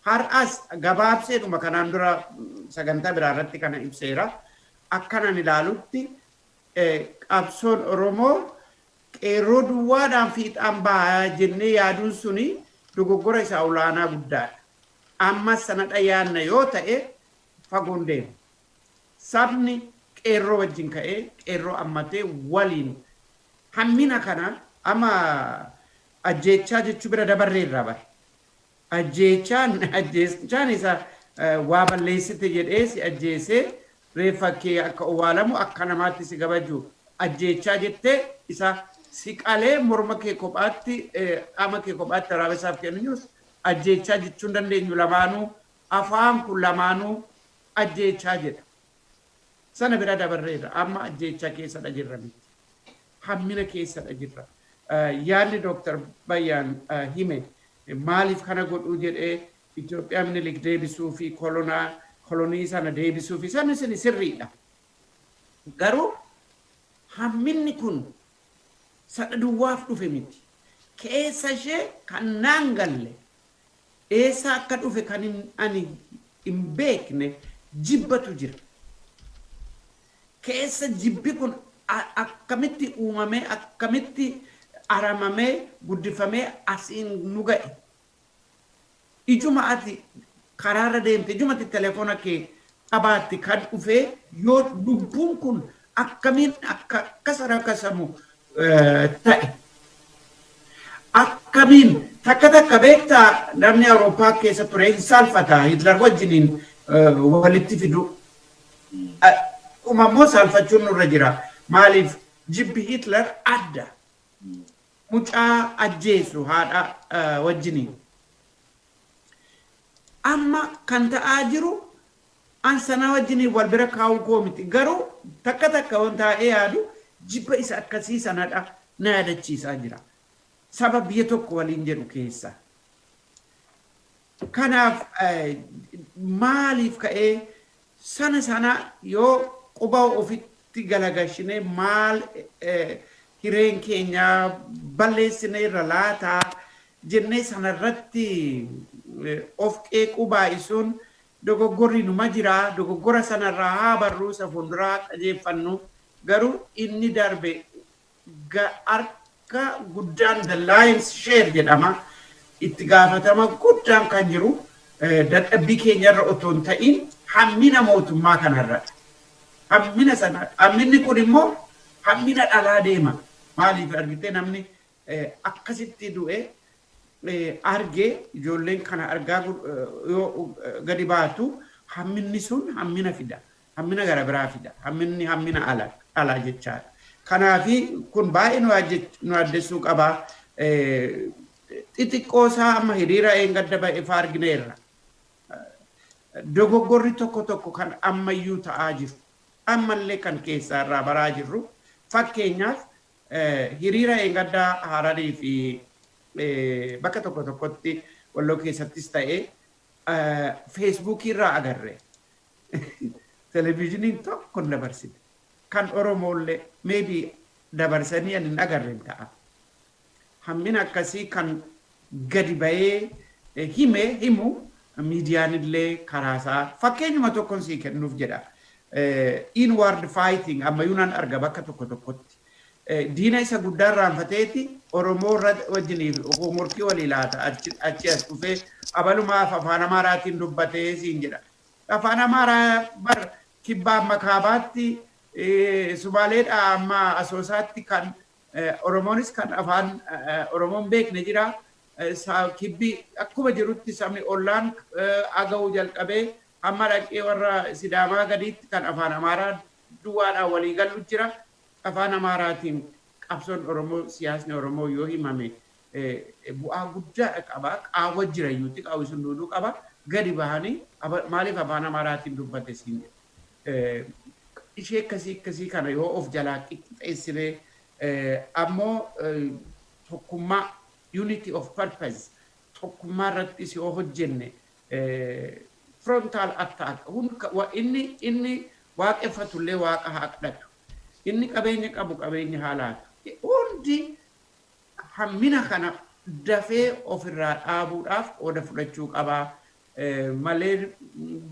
Har'as gabaabseedhuma kanaan dura sagantaa biraa irratti kana ibseera. Akkanan ilaalutti qabsoon Oromoo qeerroo duwwaadhaan fiixaan bahaa jennee yaaduun suni dogoggora isaa olaanaa guddaadha. Ammas sanadha yaadna yoo ta'e fagoon deema. Sabni qeerroo wajjin ka'ee qeerroo ammatee waliin hammina kana amma ajjeechaa jechuu bira dabarreerra bara. Ajjeechaan isa waa balleessite jedhee si ajjeesee reeffa kee akka owwaalamu akka namaatti si kabaju ajjeechaa jettee, isa si qalee morma kee kophaatti, qaama kee kophaatti waraabessaaf kennuus ajjeechaa jechuu hin dandeenyu. Lamaanuu afaan kun lamaanuu ajjeechaa jedha. Sana bira dabarreerra, amma ajjeechaa keessadha jirra miti. Hammina keessadha jirra. Yaadni Dooktar Bayyaan hime maaliif kana godhuu jedhee Itoophiyaa Minilik deebisuu fi kolonii sana deebisuu fi sanni sini sirriidha. Garuu hamminni kun sana duwwaaf dhufe miti. Keessa ishee kan naan galle, eessa akka dhufe kan ani hin beekne jibbatu jira. Keessa jibbi kun akkamitti uumamee, akkamitti aramamee, guddifamee asiin nu ga'e? Ijuma ati karaarra deemte, ijuma ati telefoona kee qabaatti kan dhufee yoo lubbuun kun akkamiin akka akkas rakasamu ta'e? Akkamiin takka takka beektaa, namni Awurooppaa keessa ture hin saalfata Hitler wajjiniin walitti fidu. Dhuma immoo saalfachuun nurra jira. Maaliif jibbi Hitler adda. Mucaa ajjeesu haadha wajjiniin. Amma kan ta'aa jiru an sana wajjiniin wal bira kaa'uu koo miti. Garuu takka takka waan taa'ee yaadu jibba isa akkasii sanadha na yaadachiisaa jira. Saba biyya tokko waliin jedhu keessa. Kanaaf maaliif ka'ee sana sana yoo quba ofitti galagashinee maal hireen keenya balleessine irra laataa jennee sanarratti of qeequu baay'isuun dogoggorri numa jira. Dogoggora sanarraa haa barruu, isa fuulduraa qajeelfannu. Garuu inni darbe harka guddaan, the lion's share jedhama, itti gaafatama guddaan kan jiru dadhabbii keenyarra otoo hin ta'in hammina mootummaa kanarra. Hammina sana, hamminni kun immoo hammina dhalaa deema. Maaliif argitee namni akkasitti du'e argee ijoolleen kana argaa yoo gadi baatu hamminni sun hammina fida. Hammina gara biraa fida. Hamminni hammina ala jechaadha. Kanaafi kun baay'ee nu addessuu qaba. Xixiqqoo isaa amma hiriira eengadda ba'e faa argineerra. Dogoggorri tokko tokko kan ammayyuu ta'aa jiru. Ammallee kan keessaa irraa baraa jirru. Fakkeenyaaf hiriira eengaddaa Hararii fi bakka tokko tokkotti Walloo keessattis ta'ee Feesbuukii irraa agarre. Televezyiiniin tokko hin dabarsine. Kan Oromoollee maybe dabarsanii ani hin agarre ta'a. Hammina akkasii kan gadi bahee hime himu miidiyaan illee karaa isaa fakkeenyuma tokkoon sii kennuuf jedha. Inward fighting ammayyuu nan arga bakka tokko tokkotti. Diina isa guddaa irraanfateeti Oromoo irra wajjiniif morkii walii laata, achi as dhufee abalumaaf afaan Amaaraatiin dubbatee siin jedha. Afaan Amaaraa bar kibbaa amma kaabaatti, Sumaaleedha amma Asoosaatti kan Oromoonis kan afaan Oromoon beekne jira. Kibbi akkuma jirutti sabni ollaan aga'uu jalqabee hamma dhaqee warra Sidaamaa gadiitti kan afaan Amaaraa duwwaadhaan walii galu jira. Afaan Amaaraatiin qabsoon Oromoo, siyaasni Oromoo yoo himame bu'aa guddaa qaba. Qaawwa jira iyyuutti qaawwi sun duuduu qaba. Gadi bahanii maaliif afaan Amaaraatiin dubbate siin jedhu. Ishee akkasii akkasii kana yoo of jalaa qixxeessinee, ammoo tokkummaa, unity of purpose, tokkummaa irrattis yoo hojjenne, frontal attack inni waaqeffatullee waaqa haa kadhatu, inni qabeenya qabu qabeenya haa laatu, hundi hammina kana dafee ofirraa dhaabuudhaaf qooda fudhachuu qabaa malee,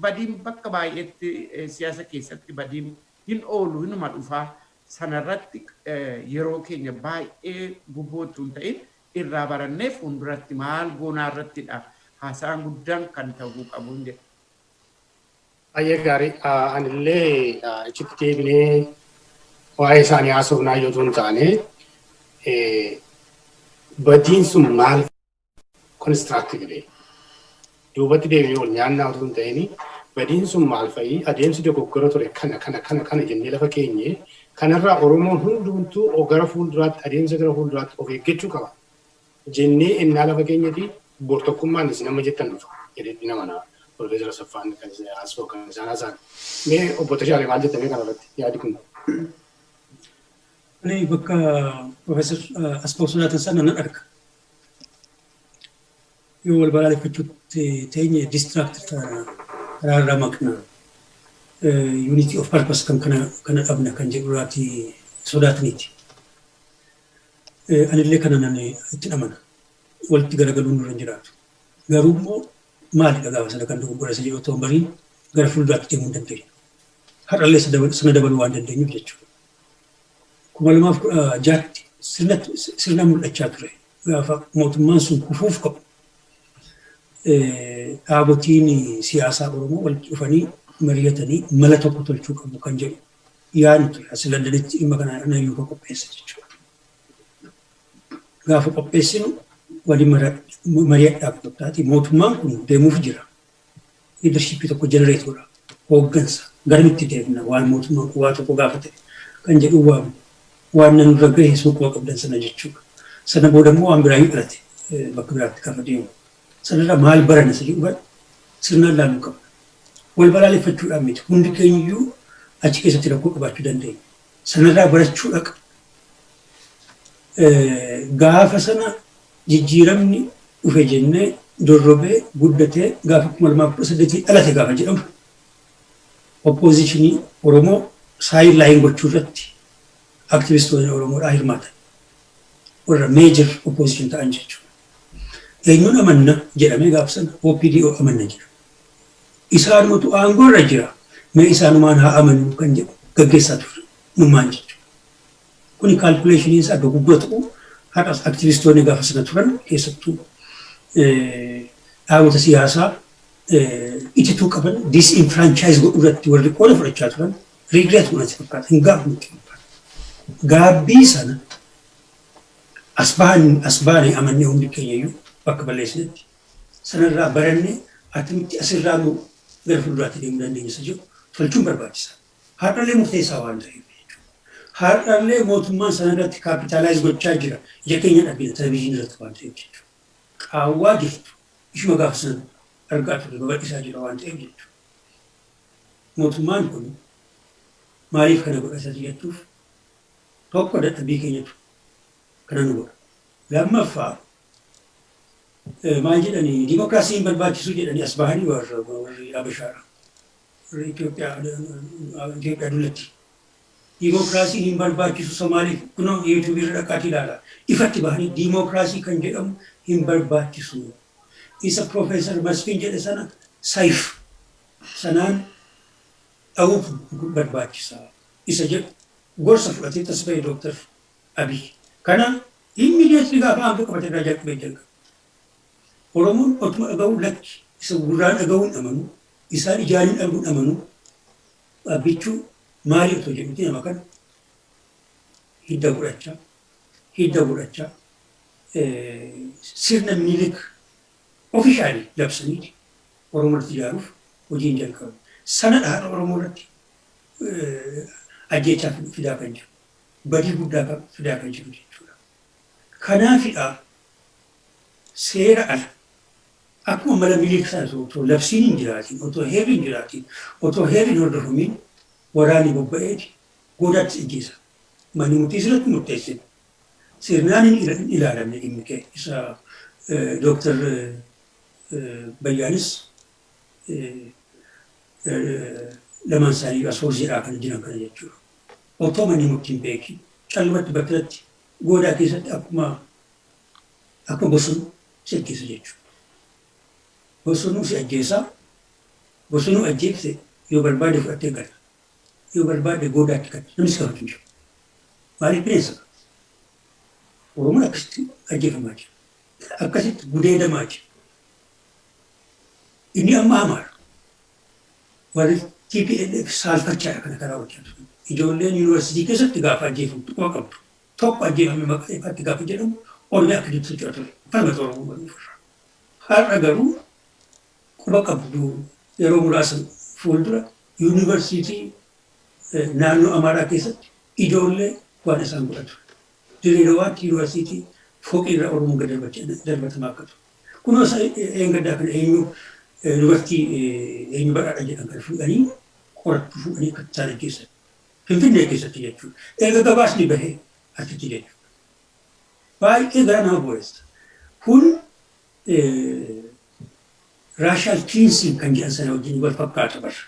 badiin bakka baay'eetti siyaasa keessatti badiin hin oolu, hinuma dhufaa. Sanarratti yeroo keenya baay'ee gubootu hin ta'in, irraa barannee fuulduratti maal goonaa irrattidha haasaan guddaan kan ta'uu qabu jedha. Baay'ee gaarii. Anillee achitti deebinee waa'ee isaanii haasofnaa yoo hin taane, badiin sun maal constructively duubatti deebinee wal nyaannaa otoo hin ta'in, badiin sun maal fa'i, adeemsi dogoggora ture kana kana kana kana jennee lafa keenye, kanarraa Oromoon hundumtuu gara fuulduraatti, adeemsa gara fuulduraatti of eeggachuu qaba jennee ennaa lafa keenyati, bor tokkummaan isin amma jettan dhufa jedhee nama na Profeesar Asaffaan kan asoo kan isaan haasa'an. Mee obbo Tashaalee, maal jettamee kanarratti yaadi kun? Ani bakka Profeesar Asfaw sodaatan sana nan arga. Yoo wal balaaleffachuutti teenye distract taana, karaarraa maqna. Unity of purpose kan kana dhabna kan jedhurraati sodaataniiti. Anillee kana nan itti amana. Walitti garagaluun nurra hin jiraatu. Garuu immoo maalidha gaafa sana kan dogoggora isa jedhu otoo hin bariin gara fuulduraatti deemuu hin dandeenyu. Har'allee sana dabaluu waan dandeenyuuf jechuudha. 2016tti sirna mul'achaa ture. Gaafa mootummaan sun kufuuf ka'u, dhaabotiin siyaasaa Oromoo walitti dhufanii mari'atanii mala tokko tolchuu qabu kan jedhu yaadni ture. As Londonitti dhimma kana anayyuu kan qopheesse jechuudha. Gaafa qopheessinu waliin mari'adhaaf qottaati. Mootummaan kun deemuuf jira. Leadershipii tokko generate godha. Hooggansa garamitti deemna, waan mootummaan kun waa tokko gaafa ta'e kan jedhu waamu. Waan nan irra gahe suuquma qabdan sana jechuudha. Sana booda immoo waan biraa hin dhalate bakka biraatti gaafa deemu. Sanarraa maal barana isa jedhu sirnaan ilaaluu qabna. Wal balaaleffachuudhaan miti. Hundi keenyayyuu achi keessatti rakkoo qabaachuu dandeenya. Sanarraa barachuu dhaqa. Gaafa sana jijjiiramni dhufe jennee dorrobee guddatee gaafa 2018 dhalate gaafa jedhamu, oppositionii Oromoo sideline gochuu irratti aktivistoonni Oromoodhaa hirmaatan. Warra major opposition ta'an jechuudha. Eenyuun amanna jedhamee gaafa sana OPDO amanna jedha. Isaanumatu aangoo irra jira. Mee isaanumaan haa amannu kan jedhu gaggeessaa ture nummaan jechuudha. Kuni calculationiin isaa dogoggora ta'uu har'as aktivistoonni gaafa sana turan, keessattuu dhaabota siyaasaa itituu qaban disenfranchise godhuu irratti warri qooda fudhachaa turan, regret godhati fakkaata. Hin gaabbu nutti fakkaata. Gaabbii sana as bahan as baane amannee, hundi keenya iyyuu bakka balleessinetti sanarraa barannee, akkamitti asirraa immoo gara fuulduraatti deemuu dandeenya isa jedhu tolchuun barbaachisaadha. Har'allee murteessaa waan ta'eef jechuudha. Har'allee mootummaan sana irratti capitalize gochaa jira. Ija keenya argina televizyiinii irratti waan ta'eef jechuudha. Qaawwaa jirtu ishuma gaafa sana argaa turre babal'isaa jira waan ta'eef jechuudha. Mootummaan kun maaliif kana godha isa jettuuf, tokko dadhabbii keenyatu kana nu godha. Lammaffaa, maal jedhanii, dimokiraasiin barbaachisu jedhanii as bahanii warri Habashaadha. Warri Itoophiyaa dullatti. Dimokiraasiin hin barbaachisu Somaaliif, kunoo YouTubeii irra dhaqaatii ilaala. Ifatti bahanii dimokiraasii kan jedhamu hin barbaachisu. Isa Piroofeesar Masfiin jedhe sana sayif sanaan dha'uuf barbaachisa. Isa jedhu gorsa fudhatee tas ba'e Dooktar Abiy. Kana immediately gaafa aangoo qabate irraa jalqabee jalqabe. Oromoon otuma dhaga'uu, lakki, isa gurraan dhaga'uun amanu, isaan ijaaniin arguun amanu, dhaabbichuu maali otoo jedhuti nama kana hidda godhachaa hidda godhachaa sirna Minilik officially labsaniiti Oromoo irratti ijaaruuf hojiin jalqabe. Sanadha har'a Oromoo irratti ajjeechaa fidaa kan jiru. Badii guddaa fidaa kan jiru jechuudha. Kanaafidha seera ala Akkuma mala miliiksaa otoo labsiin hin jiraatin, otoo heerri hin jiraatin, otoo heerri hin hordofamin waraanni bobba'eeti goodaatti ajjeesa. Manni murtii sirratti murteessine. Sirnaan hin ilaalamne dhimmi kee isa Dooktar Bayyaanis lamaan isaanii asoosiidhaa kan jiran kana jechuudha. Otoo manni murtii hin beekin callumatti bakkalatti goodaa keessatti akkuma bosonuu si ajjeesa jechuudha. Bosonuu si ajjeesaa, bosonuu ajjeese yoo barbaade fudhattee gala. Yoo barbaade goodaatti gala. Namni si kabaju hin jiru. Maaliif bineensa? Oromoon akkasitti ajjeefamaa jira. Akkasitti gudeedamaa jira. Inni amma hamaadha. Warri TPLF saalfachaadha kana karaa hojjetu. Ijoolleen yuunivarsiitii keessatti gaafa ajjeefamtu quba qabdu. Tokko ajjeefame maqaa ifaatti gaafa jedhamu Oromiyaa akka jirtu socho'a ture. Falmata Oromoo garuu ofirraa. Har'a garuu quba qabdu yeroo muraasa fuuldura yuunivarsiitii naannoo Amaaraa keessatti ijoollee waan isaan godhatu. Dirree Dawaatti yuunivarsiitii fooqii irraa Oromoon gad darbatamaa akka ture. Kunoo eengaddaa kana eenyu dubartii eenyu badhaadha jedhan kana fuudhanii qorattuu fuudhanii akka isaan ajjeessan. Finfinnee keessatti jechuudha. Erga gabaasni bahee achitti jechuudha. Baay'ee gara nama booressa. Kun racial cleansing kan jedhan sana wajjin wal fakkaata bara.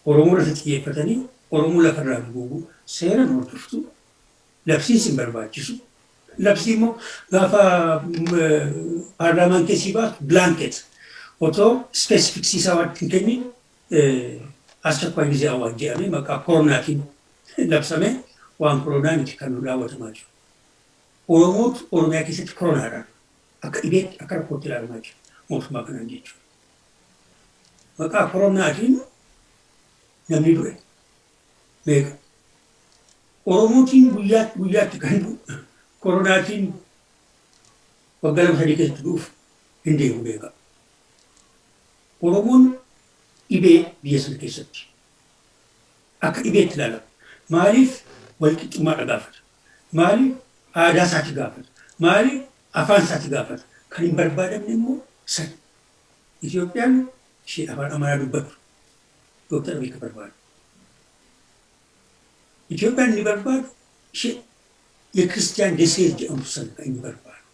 Oromoo irratti xiyyeeffatanii Oromoo lafarraa duguuguu seera hordoftu labsiin sin barbaachisu. Labsii immoo gaafa paarlaamaan keessii baatu blanket otoo specifics isaa waan hin kennin አስቸኳይ ጊዜ አዋጅ jedhamee maqaa koronaatiin labsame waan koronaa miti kan nu raawwatamaa jiru. Oromootu Oromiyaa keessatti koronaadhaan akka dhibeetti akka rakkootti ilaalamaa jira mootummaa kanaan jechuudha. Maqaa koronaatiin namni du'e meeqa? Oromootiin guyyaatti guyyaatti kan du'u koronaatiin waggaa 2-3 keessatti du'uuf hin deemu beeka. Oromoon dhibee biyya sana keessatti akka dhibeetti ilaalama. Maaliif walqixxummaadha gaafata? Maaliif aadaa isaati gaafata? Maaliif afaan isaati gaafata? Kan hin barbaadamne immoo sana. Itoophiyaan ishee afaan Amaaraa dubbattu Dooktar Abiy kan barbaadu. Itoophiyaan inni barbaadu ishee የክርስቲያን ደሴት jedhamtu sana kan inni barbaadu.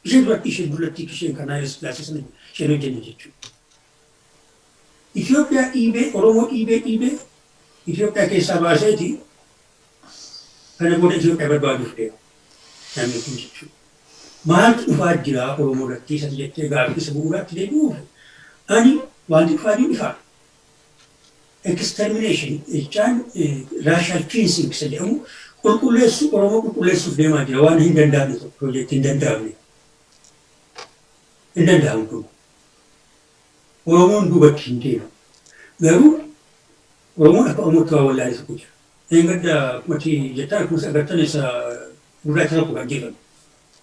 Ishee duratti ishee dullatti isheen kan Haayile Sillaasee sana isheen hojjenne jechuudha. Itoophiyaa dhiibee Oromoo dhiibee dhiibee Itoophiyaa keessaa baaseeti kana booda Itoophiyaa barbaaduuf deema. Namni kun jechuudha. Maaltu dhufaa jira Oromoo irratti isa jettee gaaffii isa bu'uuraatti deebi'uuf ani wanti dhufaa jiru ifaadha. Extermination jechaan racial cleansing isa jedhamu qulqulleessuu Oromoo qulqulleessuuf deemaa jira waan hin danda'amne tokko piroojeektii hin danda'amne. Hin danda'amu kun. Oromoon duubatti hin deemu. Garuu Oromoon akka Oromootti waa wallaalee tokko jira. Eeggadda akkuma jettan akkuma agartan isa gurraacha tokko kan jedhamu.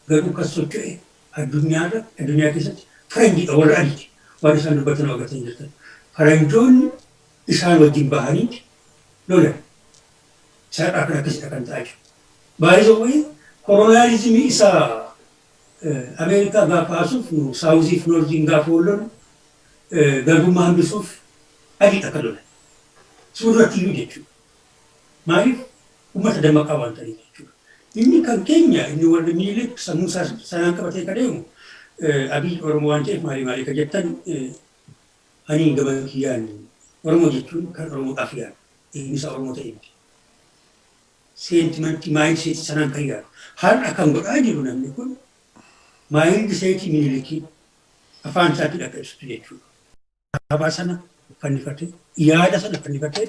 Garuu kan socho'e addunyaarra addunyaa keessatti faranjiidha warra adiiti. Waan isaan dubbatan agartan jirtan. Faranjoonni isaan wajjin bahanii lolan. Isaan kan akkasidha kan ta'aa jiru. Baay'ee wayii colonialismii isa Ameerikaa gaafa haasuuf southiif northiin gaafa wal garbummaa hambisuuf adiidha kan lolan. Suurratti iyyuu jechuudha. Maaliif uummata dammaqaa waan ta'eef jechuudha. Inni kan keenya inni warri Minilik sammuu sanaan qabatee kan deemu Abiy Oromoo waan ta'eef maalii maalii kan jettan ani gama kiyyaan Oromoo jechuun kan Oromoodhaaf yaadu. Inni isaa Oromoo ta'e miti. Sentimentii mindsetii sanaan kan yaadu. Har'a kan godhaa jiru namni kun mindsetii Minilikii afaan isaatiin akka ibsutu jechuudha. Alaabaa sana fannifatee yaada sana fannifatee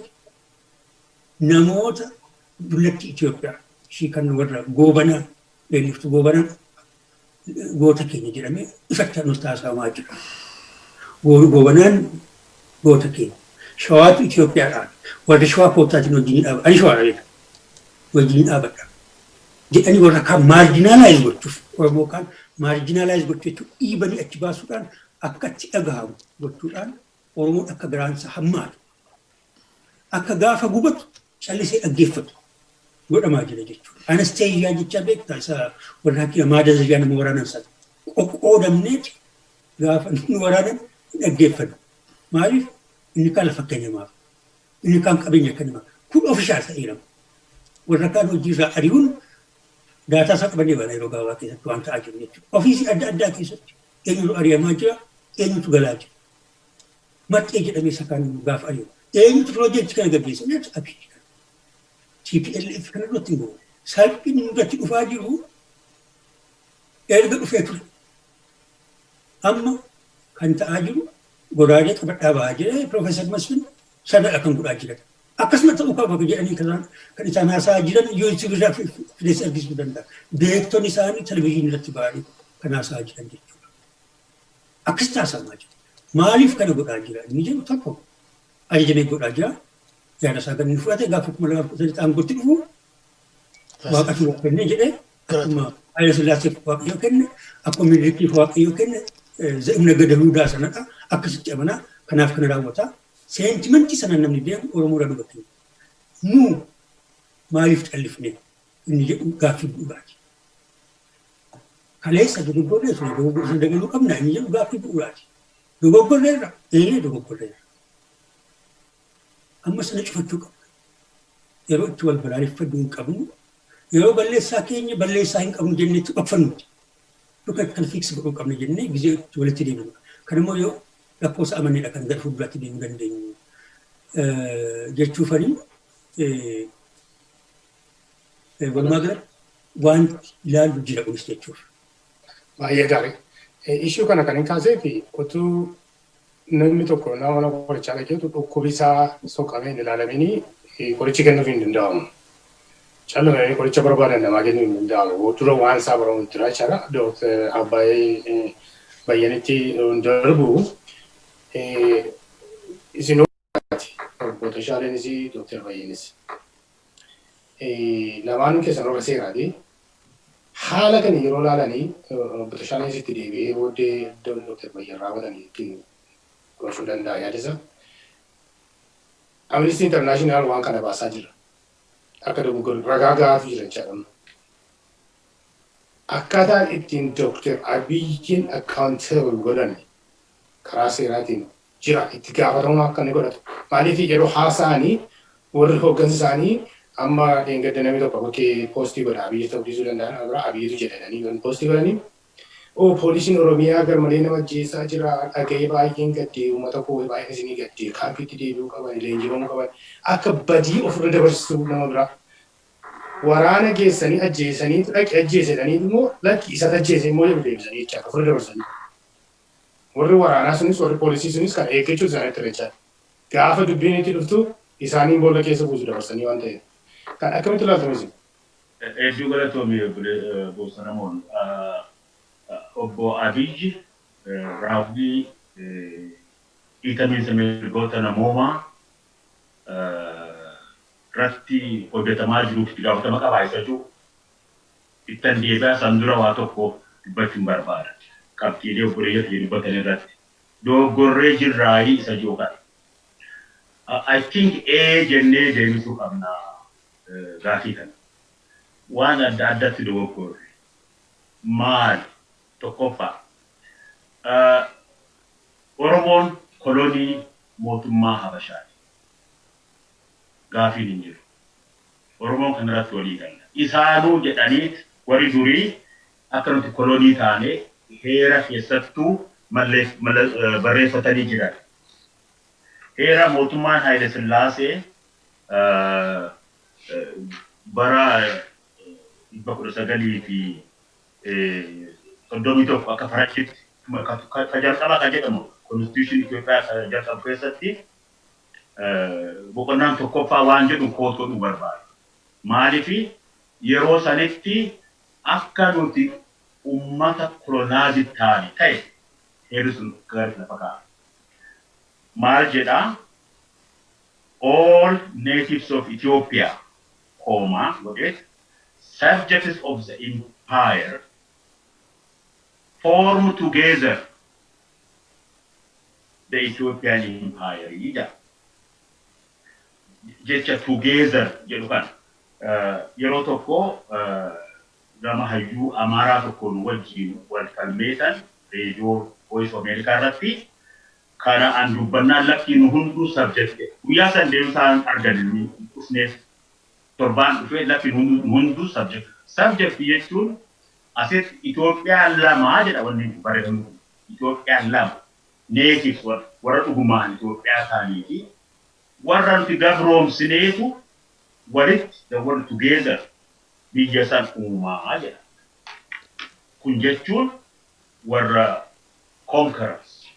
namoota dullatti Itoophiyaa ishii kan warra goobanaa leelliftuu goobanaa goota keenya jedhamee ifatti nuuf taasifamaa jira. Goobanaan goota keenya. Shawaatu Itoophiyaadhaan warri shawaa koottaatiin wajjin dhaaba. Ani shawaadha beeka. Wajjin dhaabadha. Jedhanii warra kaan marginalize gochuuf Oromoo kaan marginalize gochuu jechuun dhiibanii achi baasuudhaan akka itti dhagahamu gochuudhaan Oromoon akka garaansa hammaatu akka gaafa gubatu callisee dhaggeeffatu godhamaa jira jechuudha. Anesthesia jecha beektaa isa warra hakiima maadazayyaa nama waraanan sana qoqqoodamneeti Gaafa nu waraanan hin dhaggeeffannu. Maaliif? Inni kaan lafa kennamaaf. Inni kaan qabeenya kennamaaf. Kun official ta'eera. Warra kaan hojiirraa ari'uun data isaa qabannee baana yeroo gabaabaa keessatti waan ta'aa jiru jechuudha. Ofiisii adda addaa keessatti eenyutu ari'amaa jira, eenyutu galaa jira. Maxxee jedhamee isa kaan gaafa ari'u. Eenyutu piroojeektii kana gaggeessa jechuudha, Abiyyi kana. TPLF kana irratti hin goone. Salphinni nurratti dhufaa jiru erga dhufee ture. Amma kan ta'aa jiru goraadee qabadhaa ba'aa jira. Piroofeesar Masfin sanadha kan godhaa jiran. Akkasuma ta'uu qaba jedhanii kan isaan haasa'aa jiran YouTube irraa fidees argisuu danda'a. Beektonni isaanii televizyiinii irratti ba'anii kan haasa'aa jiran jechuudha. Akkas taasifamaa jira. Maaliif kana godhaa jira? Inni jedhu tokko ajajamee godhaa jira. Yaada isaa kan inni fudhate gaafa 2013 aangootti dhufu waaqatu waa kenne jedhee, akkuma Haayila Sillaaseef Waaqayyo kenne, akkuma Minilikiif Waaqayyo kenne, ze'imna gada Yihudaa sanadha. Akkasitti amanaa, kanaaf kana raawwata. Sentimentii sana namni deemu Oromoo irraa dubbatu. Nu maaliif callifne inni jedhu gaaffii bu'uuraati. Kaleessa dogoggorree ture, dogoggorra sana dabaluu qabna inni jedhu gaaffii bu'uuraati. Dogoggorreerra, ee, dogoggorreerra. Amma sana cufachuu qabna. Yeroo itti wal balaaleffaduu hin qabnu. Yeroo balleessaa keenya balleessaa hin qabnu jennee itti dhokfannuti. Dhuka kan fix godhuu qabna jennee gizee itti walitti deemnudha. Kan immoo yoo lakkoofsa amanneedha kan gara fuulduraatti deemuu dandeenyu jechuufanii. Walumaa galatti wanti ilaallu jira kunis jechuuf. Baay'ee gaarii. Issue kana kan hin kaasee fi utuu namni tokko nama mana qorichaa dhaqeetu dhukkubi isaa soqamee hin ilaalaminii qorichi kennuuf hin danda'amu. Callumanii qoricha barbaadan namaa kennuu hin danda'amu. Dura waan isaa baramu jira jechaadha. Dooktar Abbaayee Bayyanitti darbu isin obbo Tashaaleenis Dooktar Bayyanis. Lamaan keessan warra seeraati. Haala kana yeroo ilaalanii obbo Tashaaleenis itti deebi'ee booddee Dooktar Bayyan raawwatanii ittiin gorsuu danda'a yaadisa. Amnesty International waan kana baasaa jira. Akka dogoggorri ragaa gahaatu jira jechaadha. Akkaataan ittiin Dooktar Abiyyiin accountable godhan karaa seeraatiin jira, itti gaafatamummaa akka inni godhatu. Maaliif, yeroo haasa'anii warri hooggansa isaanii amma dheengadda namni tokko bakkee post godha, Abiyyi ta'uu dhiisuu danda'a, nama biraa Abiyyitu jedhanii kan post godhanii. "Oo, poolisiin Oromiyaa garmalee nama ajjeesaa jira, dhaga'ee baay'een gaddee, uummata koo baay'een isinii gaddee, kaampiitti deebi'uu qaban, leenjifamuu qaban," akka badii ofirra dabarsuu nama biraa. Waraana geessanii ajjeesanii dhaqi ajjeesedhanii immoo lakki isatu ajjeese immoo jedhu deebisanii jechaadha, ofirra dabarsanii. Warri waraanaa sunis, warri poolisii sunis kan eeggachuu isaaniitti jechaadha. Gaafa dubbiin itti dhuftu isaaniin boolla keessa buusu dabarsanii waan ta'eef. Kan akkamitti ilaaltu isin? Hedduu galatoomii, Boosanamoon. Obbo Abiyyi raawwii dhiitamiinsa mirgoota namoomaa irratti hojjetamaa jiruuf itti gaafatama qabaa isa jiru ittan deebi'aa. San dura waa tokko dubbachuun barbaada. Qabxiilee obboleeyyaa kiyya dubbatan irratti. Dogoggorree jirraayii isa jiru kana. I think ee jennee deebisuu qabna gaafii kana. Waan adda addatti dogoggorre. Maali? Tokkoffaa. Oromoon kolonii mootummaa Habashaati. Gaafiin hin jiru. Oromoon kanarratti walii galla. Isaanuu jedhaniit warri durii akka nuti kolonii taane heera keessattuu barreeffatanii jiran. Heera mootummaan Haayile Sillaasee bara 1931 akka faranjitti ka jalqaba kan jedhamu, constitution Itoophiyaa kan jalqabu keessatti boqonnaan tokkoffaa waan jedhu quote godhuu barbaada. Maaliifi, yeroo sanitti akka nuti ummata colonized taane ta'e heerri sun gaarii lafa kaa'a. Maal jedhaa? "All natives of Ethiopia," comma godheet, "subjects of the empire form together the Ethiopian empire" jedha. Jecha "together" jedhu kana yeroo tokko gama hayyuu Amaaraa tokkoon wajjin wal falmeetan reediyoo Voice of America irratti kana an dubbannaan lakkii nu hunduu subject guyyaa san deemsaan argan dhufneef torbaan dhufee lakkii nu hunduu subject. Subject jechuun asitti Itoophiyaa lama jedha wanni barreeffamu kun. Itoophiyaa lama natives warra dhugumaan Itoophiyaa ta'anii fi warra nuti gabroomsineetu walitti, the world together, biyya san uumaa jedha. Kun jechuun warra conquerors,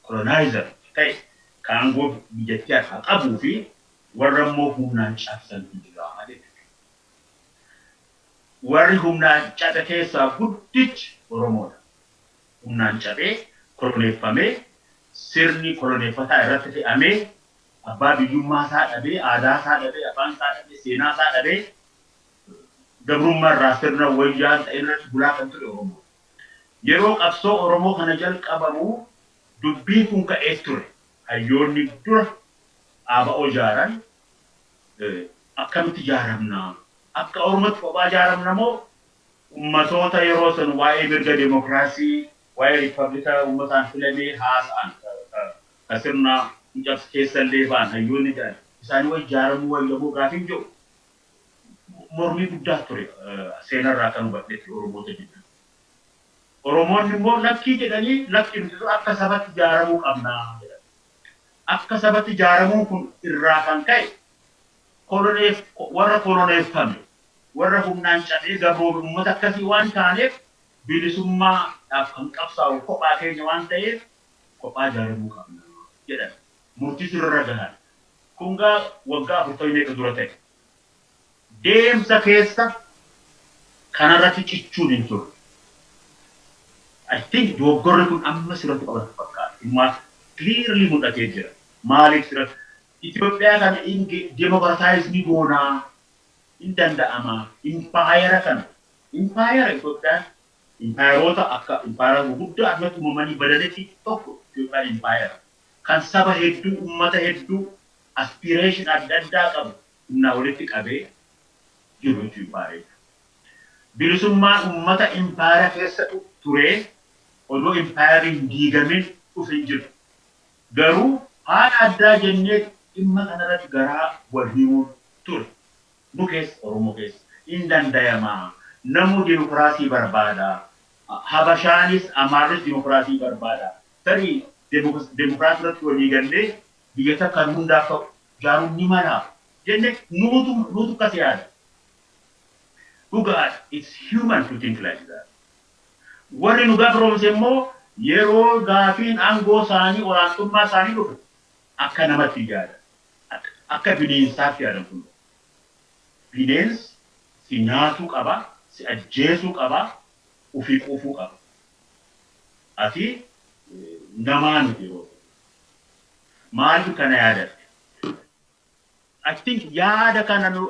colonizer ta'e kan aangoo biyyattii harkaa qabuu fi warra immoo humnaan cabsantu jira jechuudha. Warri humnaan cabe keessaa guddichi Oromoodha. Humnaan cabee koloneeffamee, sirni koloneeffataa irratti fe'amee, abbaa biyyummaa isaa dhabee, aadaa isaa dhabee, afaan isaa dhabee, seenaa isaa dhabee, gabrummaa irraa sirna wayyaa ta'e irratti bulaa kan ture Oromoo. Yeroo qabsoo Oromoo kana jalqabamu dubbiin kun ka'ee ture. Hayyoonni dura ABO ijaaran akkamitti ijaaramna? Akka Oromootti kophaa ijaaramna moo ummatoota yeroo san waa'ee mirga demokiraasii, waa'ee riippablika uummataan filamee haasa'an, ka sirna cabsu keessa illee ba'an hayyoonni jedhan isaanii wayi ijaaramuu wayyamoo gaafiin jiru mormii guddaa ture seenarraa kan hubadhetti Oromoota jidduu. Oromoonni immoo lakkii jedhanii, lakkii nuti akka sabatti ijaaramuu qabnaa jedhan. Akka sabatti ijaaramuun kun irraa kan ka'e koloneef warra koloneeffame, warra humnaan cabee gabroome, uummata akkasii waan taaneef, bilisummaadhaaf kan qabsaa'u kophaa keenya waan ta'eef kophaa ijaaramuu qabna jedhan. Murtii sirra gahan. Kun gaa waggaa 40 meeqa dura ta'e. Deemsa keessa kanarratti cichuun hin turre. I think dogoggorri kun amma sirratti qabatu fakkaata. Immaa clearly mul'atee jira. Maaliif sirratti? Itoophiyaa kana democratize ni goonaa, hin danda'ama. Impaayera kana. Impaayera Itoophiyaan impaayeroota akka impaayera gurguddaa addunyaatti uumamanii badanitti tokko Itoophiyaan impaayera. Kan saba hedduu, uummata hedduu, aspiration adda addaa qabu humnaa walitti qabee jiru jechuudha impaayera. Bilisummaan uummata impaayera keessa turee odoo impaayerri hin diigamin dhufe hin jiru. Garuu haala addaa jennee dhimma kanarratti garaa wal himuun ture. Nu keessa, Oromoo keessa hin dandayamaa. Namuu dimokiraasii barbaada. Habashaanis Amaarris dimokiraasii barbaada. Tarii dimokiraasii irratti walii gallee biyya takka hundaaf ta'u ijaaruun ni mala jenne nuutu akkas yaada. Dhugaadha. It's human to think like that. Warri nu gabroomse immoo yeroo gaafiin aangoo isaanii, olaantummaa isaanii dhufe akka namatti yaada. Akka bineensaatti yaadan kun. Bineensi si nyaatuu qaba, si ajjeesuu qaba, ofii quufuu qaba. Ati namaa miti yeroo. Maaliif kana yaadatte? I think yaada kana nu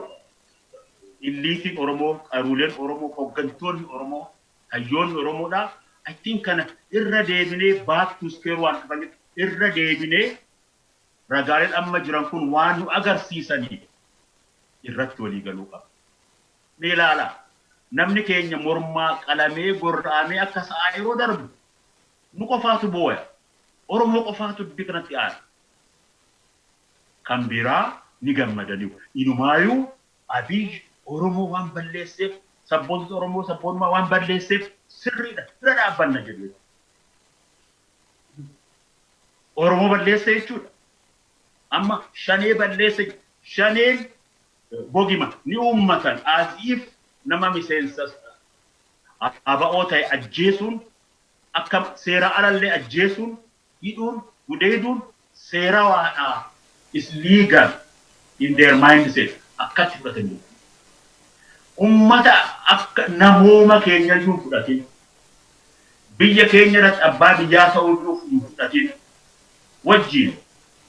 illiitiin Oromoo, qaruuleen Oromoo, hooggantoonni Oromoo, hayyoonni Oromoodha. I think kana irra deebinee, back to square one dhufanitti irra deebinee, ragaaleen amma jiran kun waan nu agarsiisanii irratti walii galuu qaba. Ni ilaala. Namni keenya mormaa qalamee gorra'amee akka sa'aa yeroo darbu nu qofaatu booya. Oromoo qofaatu dubbii kanatti aara. Kan biraa ni gammadaniiru. Inumaayyuu Abiy Oromoo waan balleesseef, sabboontota Oromoo sabboonummaa waan balleesseef sirriidha, bira dhaabbanna jedhu. Oromoo balleesse jechuudha. Amma shanee balleesse, shaneen bogima ni uummatan as if nama miseensa ABO ta'e ajjeesuun, akka seera alallee ajjeesuun, hidhuun, gudeeduun seera waadhaa, is legal in their mindset akkatti fudhatan jiru. Ummata akka namooma keenya iyyuu hin fudhatin. Biyya keenya irratti abbaa biyyaa ta'uu hin fudhatin. Wajjin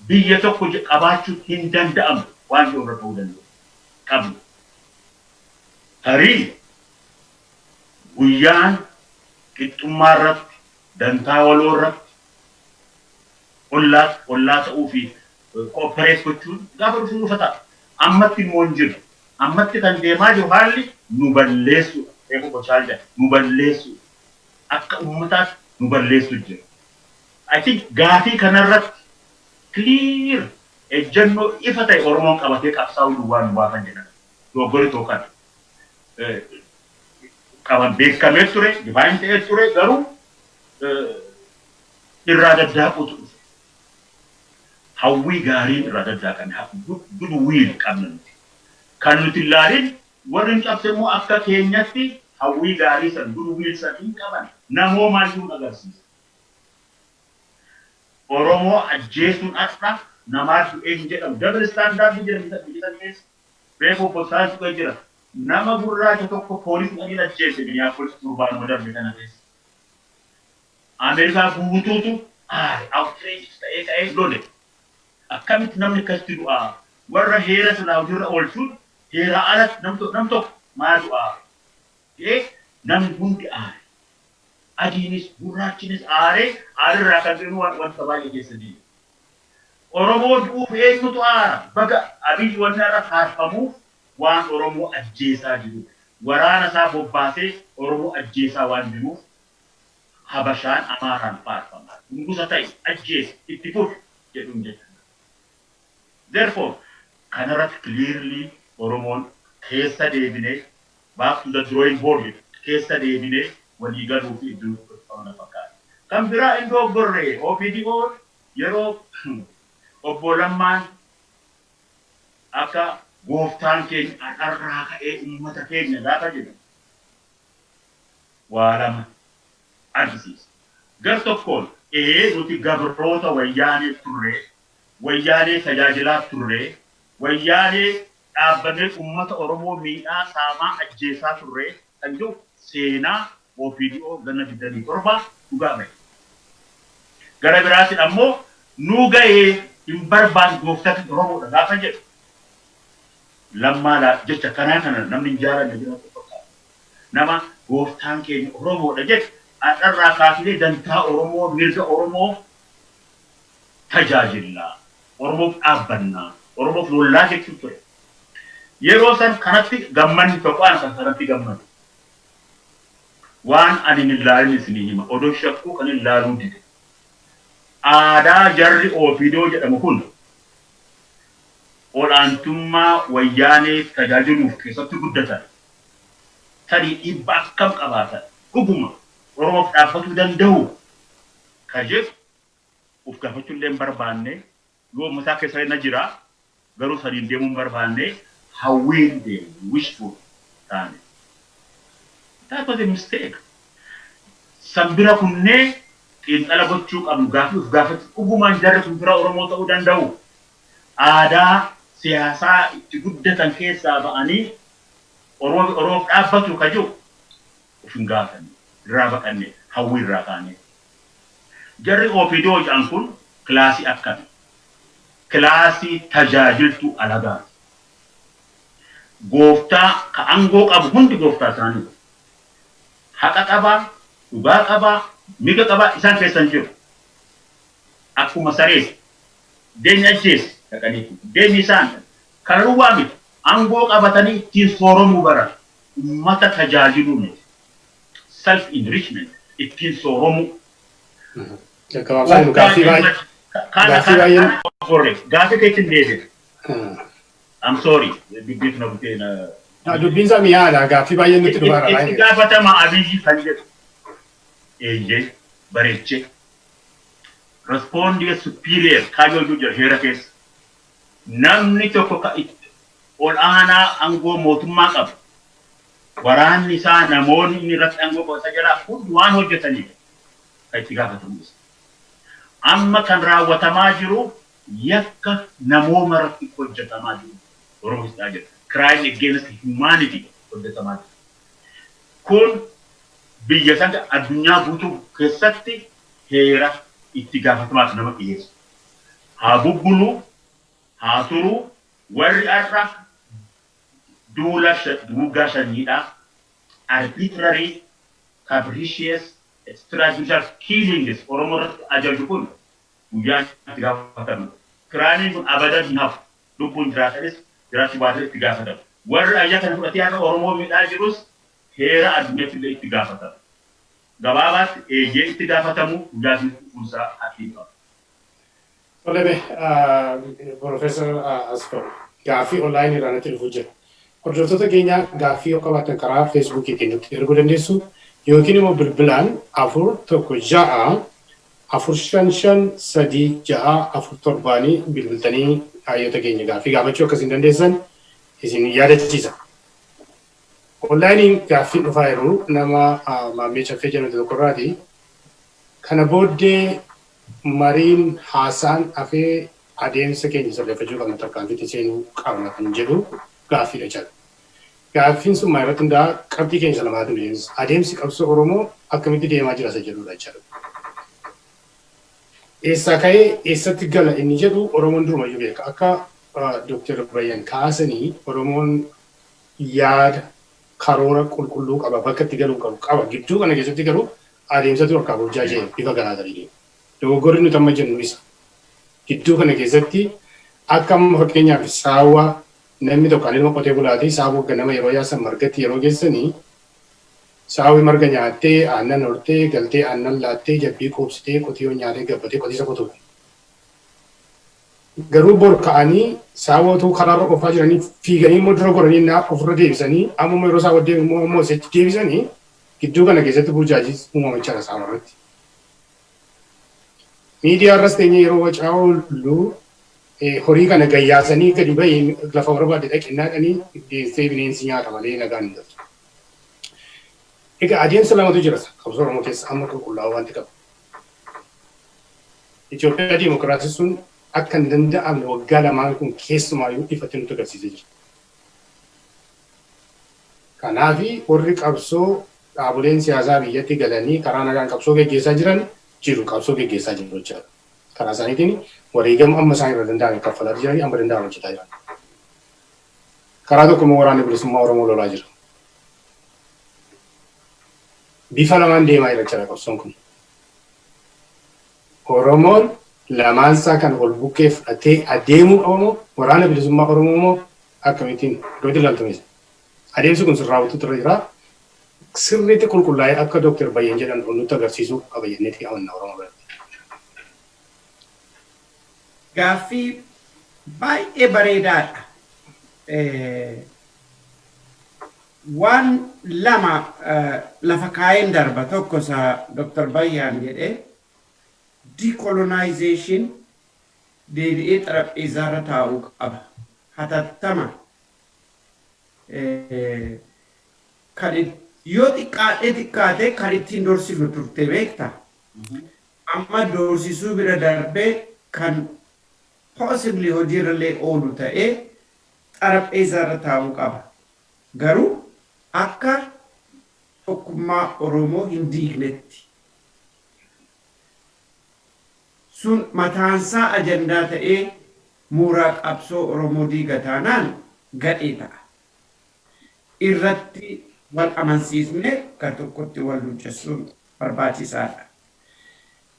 biyya tokko qabaachuu hin danda'amu waan jiru irra ta'uu danda'u. Qabnu. Tarii guyyaan qixxummaa irratti, dantaa waloo irratti, ollaa ollaa ta'uu fi cooperate gochuun gaafa dhufu dhufa ta'a. Ammatti immoo hin jiru. Ammatti kan deemaa jiru haalli nu balleessuudha. Reefu gochaa jira. Nu balleessuudha. Akka uummataatti nu balleessu jira. I think gaafii kanarratti clear ejjennoo ifa ta'e Oromoon qabatee qabsaa'uu duwwaa nu baafan jedhan. Dogoggorri tokko kana. Qaban beekamee ture, define ta'ee ture, garuu irraa daddaaquutu dhufe. Hawwii gaariin irraa daddaaqame, good will qabna nuti. Kan nuti ilaalin warri hin cabse immoo akka keenyatti hawwii gaarii san, good will san hin qaban, namoomaa agarsiisa. Oromoo ajjeesuun har'a namaa du'ee hin jedhamu. Double standard jira biyya san keessa. Reefu obbo Saayinsii tuqee jira. Nama gurraacha tokko poolisii adiin ajjeese Minneapolis torbaanuma darbe kana keessa. Ameerikaa guutuutu aare, outrage ta'ee ka'ee lole. Akkamitti namni akkasitti du'aa? Warra heera silaa hojiirra oolchuun heera alatti nam tokko maa du'aa? Jedhee namni hundi aare. Adiinis gurraachinis aaree, aarirraa kan jiru wanta baay'ee keessa deema. Oromoo du'uuf eenyutu aara? Baga Abiyyi wanni irra faarfamuuf waan Oromoo ajjeesaa jiru. Waraana isaa bobbaasee Oromoo ajjeesaa waan jiruuf Habashaan Amaaraan faarfama. Nugusa ta'e ajjeese itti fufi jedhuun jechuudha. Therefore, kanarratti clearly Oromoon keessa deebinee, back to the drawing board, keessa deebinee walii galuu fi iddoo qabna fakkaata. Kan biraa inni dogoggorree OPDO yeroo obbo Lammaan akka gooftaan keenya har'arraa ka'ee uummata keenya gaafa jedhu waa lama argisiisa. Gar tokkoon ee nuti gabroota wayyaanee turre, wayyaanee tajaajilaa turre, wayyaanee dhaabbannee uummata Oromoo miidhaa, saamaa, ajjeesaa turre kan jiru seenaa OPDO ganna 27 dhugaa bahe. Gara biraatiin ammoo nuu gahee hin barbaanne, gooftatti Oromoodha gaafa jedhu Lammaa jecha kanaa kana namni hin jaalanne jiraatu fakkaata. Nama gooftaan keenya Oromoodha jedhu har'arraa kaasnee dantaa Oromoo, mirga Oromoo tajaajillaa. Oromoof dhaabbannaa. Oromoof lollaa jechuu ture. Yeroo san kanatti gammanni tokko an kan kanatti gammadu. Waan ani hin ilaalin isinii hima. Odoo shakkuu kan hin laaluu dide. Aadaa jarri OPDO jedhamu kun olaantummaa wayyaanee tajaajiluuf keessatti guddatan. Tarii dhibba akkam qabaatan, dhuguma Oromoof dhaabbatuu danda'u ka jedhu of gaafachuu illee hin barbaanne. Yoo mataa keessa na jira, garuu saniin deemuu hin barbaanne, hawwiin deemu, wishful taane. That was a mistake. San bira kunnee xiinxala gochuu qabnu, gaafii of gaafachuu, dhugumaan jarri kun fira Oromoo ta'uu danda'u? Aadaa siyaasaa itti guddatan keessaa ba'anii Oromoof dhaabbatu ka jiru of hin gaafanne. Irraa baqanne, hawwii irraa kaane. Jarri OPDO jedhan kun kilaasii akkami? Kilaasii tajaajiltuu alagaati. Gooftaa ka aangoo qabu hundi gooftaa isaanii. Haqa qabaa, dhugaa qabaa, mirga qabaa isaan keessa hin jiru. Akkuma sarees deemi ajjeesi dhaqanii deemi isaan kana duwwaa miti, aangoo qabatanii ittiin sooromuu baran, ummata tajaajiluu miti. Self enrichment, ittiin sooromuu. Gabaabsaan gaaffii baay'ee. Gaaffii baay'een. Gaaffii keetti hin deebi'e. I'm sorry, dubbiif na butee na. Dubbiin isaa mi'aadha. Gaaffii baay'een nutti dhufaara. Itti gaafatama Abiyyi kan jedhu. Eeyyee, bareechee. Respondeat superior kaayyoo jira heera keessa. Namni tokko ka itti ol aanaa aangoo mootummaa qabu. Waraanni isaa, namoonni inni irratti aangoo qabu isa jalaa hundi waan hojjetaniif kan itti gaafatamu isa. Amma kan raawwatamaa jiru yakka namooma irratti hojjetamaa jiru. Oromoo isaa jira. Crime against humanity hojjetamaa jira. Kun biyya sana addunyaa guutuu keessatti heera itti gaafatamaaf nama dhiyeessu. Haa bubbuluu, haa turuu, warri har'a duula duugaa sanyiidhaa, arbitrary, capricious, extrajudicial killings Oromoo irratti ajaju kun guyyaan itti gaafatamu. Crimeiin kun abadan hin hafu. Lubbuun jiraatanis jiraachuu baatanis itti gaafatamu. Warri ayya kana fudhatee har'a Oromoo miidhaa jirus heera addunyaatti illee itti gaafatamu. Gabaabaatti eeyyee itti gaafatamu guyyaa dhufuunsaa haqiiqa. Tole, Profeesar Asfaw, gaaffii onlaayinii irraa natti dhufuu jira. Hordoftoota keenya, gaaffii yoo qabaatan karaa Feesbuukii nutti erguu dandeessu yookiin immoo bilbilaan 416 455 3647nii bilbiltanii hayyoota keenya gaaffii gaafachuu akkasiin dandeessan isin yaadachiisa. Onlaayiniin gaaffiin dhufaa jiru nama Maammee Caffee jedhamu tokkorraati. Kana booddee mariin haasaan hafee adeemsa keenya sirreeffachuu qabna, tarkaanfiitti seenuu qabna kan jedhu gaaffiidha jala. Gaaffiin sun maal irratti hundaa'a? Qabxii keenya lamaatu deemsa. Adeemsi qabsoo Oromoo akkamitti deemaa jira isa jedhudha jechuudha. Eessaa ka'ee eessatti gala inni jedhu Oromoon durumayyuu beeka. Akka Dooktar Bayyan kaasanii, Oromoon yaada karoora qulqulluu qaba, bakka itti galuu qabu qaba. Gidduu kana keessatti garuu adeemsatu harkaa burjaajee bifa garaa garii deema. Dogoggorri nuti amma jennu isa. Gidduu kana keessatti akka amma fakkeenyaaf saawwa namni tokko, ani ilma qotee bulaati, saawwa ganama yeroo yaasan margatti yeroo geessanii, saawwi marga nyaattee, aannan hortee galtee, aannan laattee, jabbii quubsitee, qotiyyoo nyaatee gabbatee qotiisa qotuudha. Garuu bor ka'anii saawwa utuu karaarra oofaa jiranii fiiganii immoo dura goranii naa ofirra deebisanii, amma yeroo saawwa deemu immoo ammoo isitti deebisanii, gidduu kana keessatti burjaajii uumamachaa saawwa irratti. Miidiyaa irras teenyee yeroo wacaa oollu, horii kana gayyaasanii gadi bahii lafa barbaade dhaqinnaadhanii deessee bineensi nyaata malee nagaan hin galtu. Egaa adeemsa lamatu jira qabsoo Oromoo keessa amma qulqullaa'uu wanti qabu. Itoophiyaa dimokiraasii sun akka hin danda'amne waggaa lamaan kun keessumaayyuu ifatti nutti agarsiisee jira. Kanaafi warri qabsoo dhaaboleen siyaasaa biyyatti galanii karaa nagaan qabsoo geggeessaa jiran jiru, qabsoo geggeessaa jiru jechaadha. Karaa isaaniitiin wareegama amma isaan irra danda'ame kaffalaa jiranii, amma danda'ame hojjetaa jiran. Karaa tokko immoo Waraanni Bilisummaa Oromoo lolaa jira. Bifa lamaan deemaa jira jechaadha qabsoon kun. Oromoon lamaansaa kan ol bukkee fudhatee adeemuu qabamoo, Waraana Bilisummaa Oromoo moo, akkamittiin ilaaltameessa? Adeemsi kun sirraawwatutu irra jira. Sirriitti qulqullaa'ee akka Dooktar Bayyan jedhan nutti agarsiisuu qaba jenneeti amanna Oromoo biratti. Gaaffii baay'ee bareedaadha. Waan lama lafa kaa'een darba. Tokko isa Dr. Bayyaan jedhee, decolonization deebi'ee xarapheezzaarra taa'uu qaba. Hatattama. Kan yoo xiqqaadhee xiqqaate kan ittiin doorsifnu turte beekta. Amma doorsisuu bira darbee kan possibly hojiirrallee oolu ta'ee xarapheezzaarra taa'uu qaba. Garuu akka tokkummaa Oromoo hin diignetti. Sun mataansaa ajandaa ta'ee mooraa qabsoo Oromoo diiga taanaan gadhee ta'a. Irratti wal amansiisnee gar tokkotti wal luuccessuun barbaachisaadha.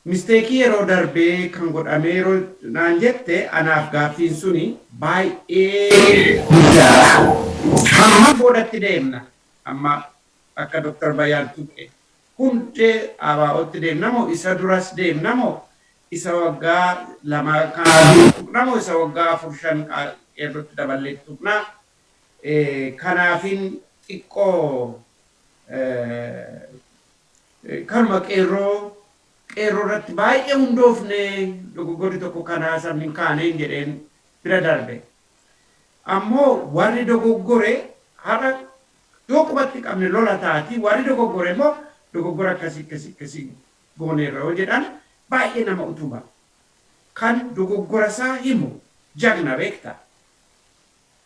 Mistake yeroo darbee kan godhamee yeroo naan jette, anaaf gaaffiin suni baay'ee guddaadha. Hamma boodatti deemna. Amma akka Dr. Bayyaan tuqe, hundee ABO'tti deemna moo, isa duras deemna moo, isa waggaa 2 tuqna moo, isa waggaa 4 5 qeerrootti daballee tuqna? Kanaafin xiqqoo kanuma qeerroo irratti baay'ee hundoofne, dogoggorri tokko kanaa sabni hin kaaneen jedheen bira darbe. Ammoo warri dogoggore har'a yoo qubatti qabne lola taati, warri dogoggore immoo dogoggora akkasii akkasii akkasii gooneerra yoo jedhan baay'ee nama utuba. Kan dogoggora isaa himu jagna beekta.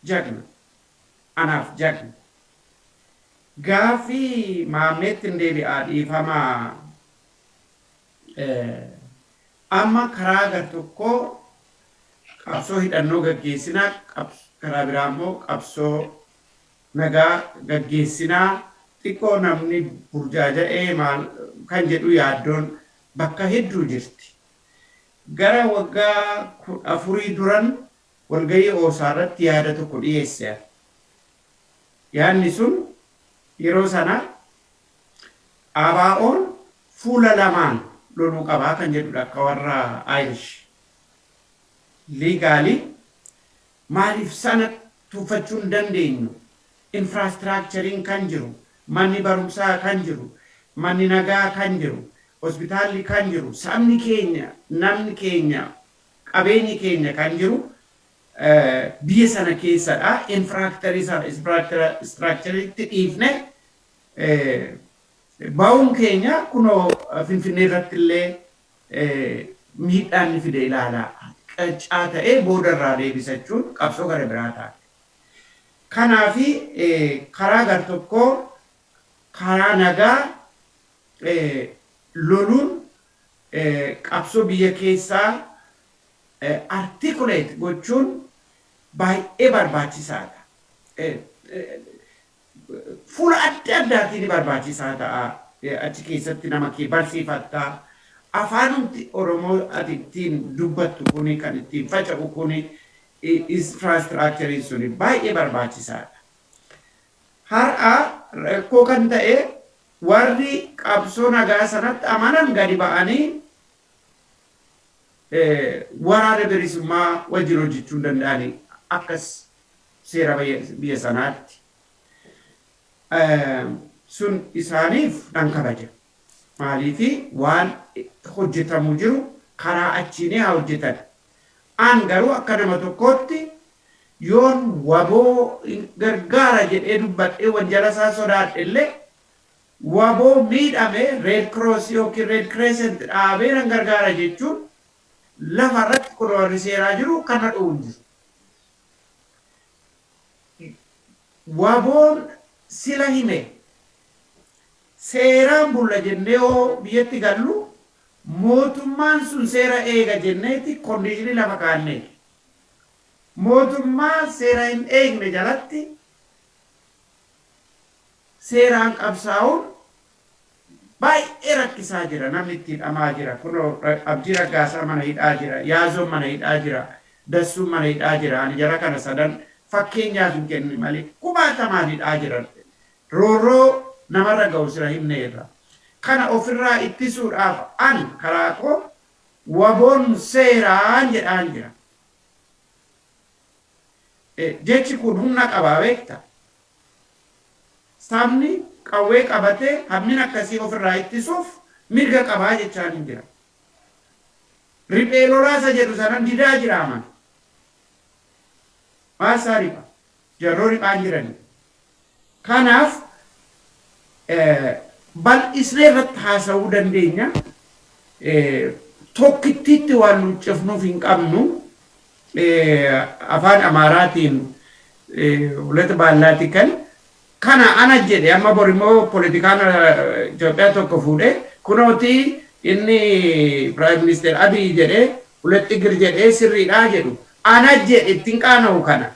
Jagna. Anaaf jagna. Gaaffii maammeetti hin deebi'aa, dhiifamaa. Amma karaa gar tokkoo qabsoo hidhannoo gaggeessinaa, karaa biraa immoo qabsoo nagaa gaggeessinaa, xiqqoo namni burjaaja'ee maal kan jedhu yaaddoon bakka hedduu jirti. Gara waggaa 14 duran walgahii oosaa irratti yaada tokko dhiyeesse. Yaadni sun yeroo sana ABO'n Fuula lamaan loluu qabaa kan jedhudha akka warra Irish. Legally maaliif sana tuuffachuu hin dandeenyu? Infrastructureiin kan jiru, manni barumsaa kan jiru, manni nagaa kan jiru, hospitaalli kan jiru, sabni keenya, namni keenya, qabeenyi keenya kan jiru biyya sana keessadha. Infrastructureitti dhiifne ba'uun keenya kunoo Finfinnee irratti illee miidhaan ni fide ilaalaa. Qaccaa ta'ee boodarraa deebisachuun qabsoo gara biraa ta'a. Kanaafi karaa gar tokkoo karaa nagaa loluun qabsoo biyya keessaa articulate gochuun baay'ee barbaachisaadha. Fuula adda addaatiin barbaachisaa ta'a. Achi keessatti nama kee barsiifattaa. Afaanumti Oromoo ati ittiin dubbattu kuni, kan ittiin faca'u kuni, infrastructureiin suni baay'ee barbaachisaadha. Har'a rakkoo kan ta'e warri qabsoo nagaa sanatti amanan gadi ba'anii waraana bilisummaa wajjin hojjechuu hin danda'ani akkas seera biyya sanaatti. Sun isaaniif nan kabaja. Maaliifi waan hojjetamu jiru karaa achiin haa hojjetan. An garuu akka nama tokkootti yoon WBO gargaara jedhee dubbadhee wanjala isaa sodaadhe illee, WBO miidhame Red Cross yookiin Red Crescent dhaabee nan gargaara jechuun lafa irratti kun warri seeraa jiru kana dhu'u hin jiru. WBOn sila hime seeraan bulla jennee yoo biyyatti gallu, mootummaan sun seera eega jenneeti conditionii lafa kaanneeti. Mootummaa seera hin eegne jalatti seeraan qabsaa'uun baay'ee rakkisaa jira. Namni ittiin dhamaa jira. Kunoo Abdii Raggaasaa mana hidhaa jira. Yaazoon mana hidhaa jira. Dassuun mana hidhaa jira. Ani jara kana sadan fakkeenyaaf hin kennu malee kumaatamaan hidhaa jiran. Roorroo namarra ga'u sira himneerra. Kana ofirraa ittisuudhaaf an karaa koo WBOn seeraan jedhaan jira. Jechi kun humna qabaa beekta. Sabni qawwee qabatee hammina akkasii ofirraa ittisuuf mirga qabaa jechaan hin jira. Riphee lolaasa jedhu sanan didaa jira aman. Maal isaa ripha? Jarroo riphaan jirani. Kanaaf bal'isnee irratti haasa'uu dandeenya. Tokkittiitti waan nu cufnuuf hin qabnu. Afaan Amaaraatiin ሁለት ባላቲ kan kana ana jedhe, amma bor immoo poolitikaan Itoophiyaa tokko fuudhee kunooti inni Prime Minister Abiy jedhee ሁለት እግር jedhee sirriidhaa jedhu, ana jedhe ittiin qaana'u kana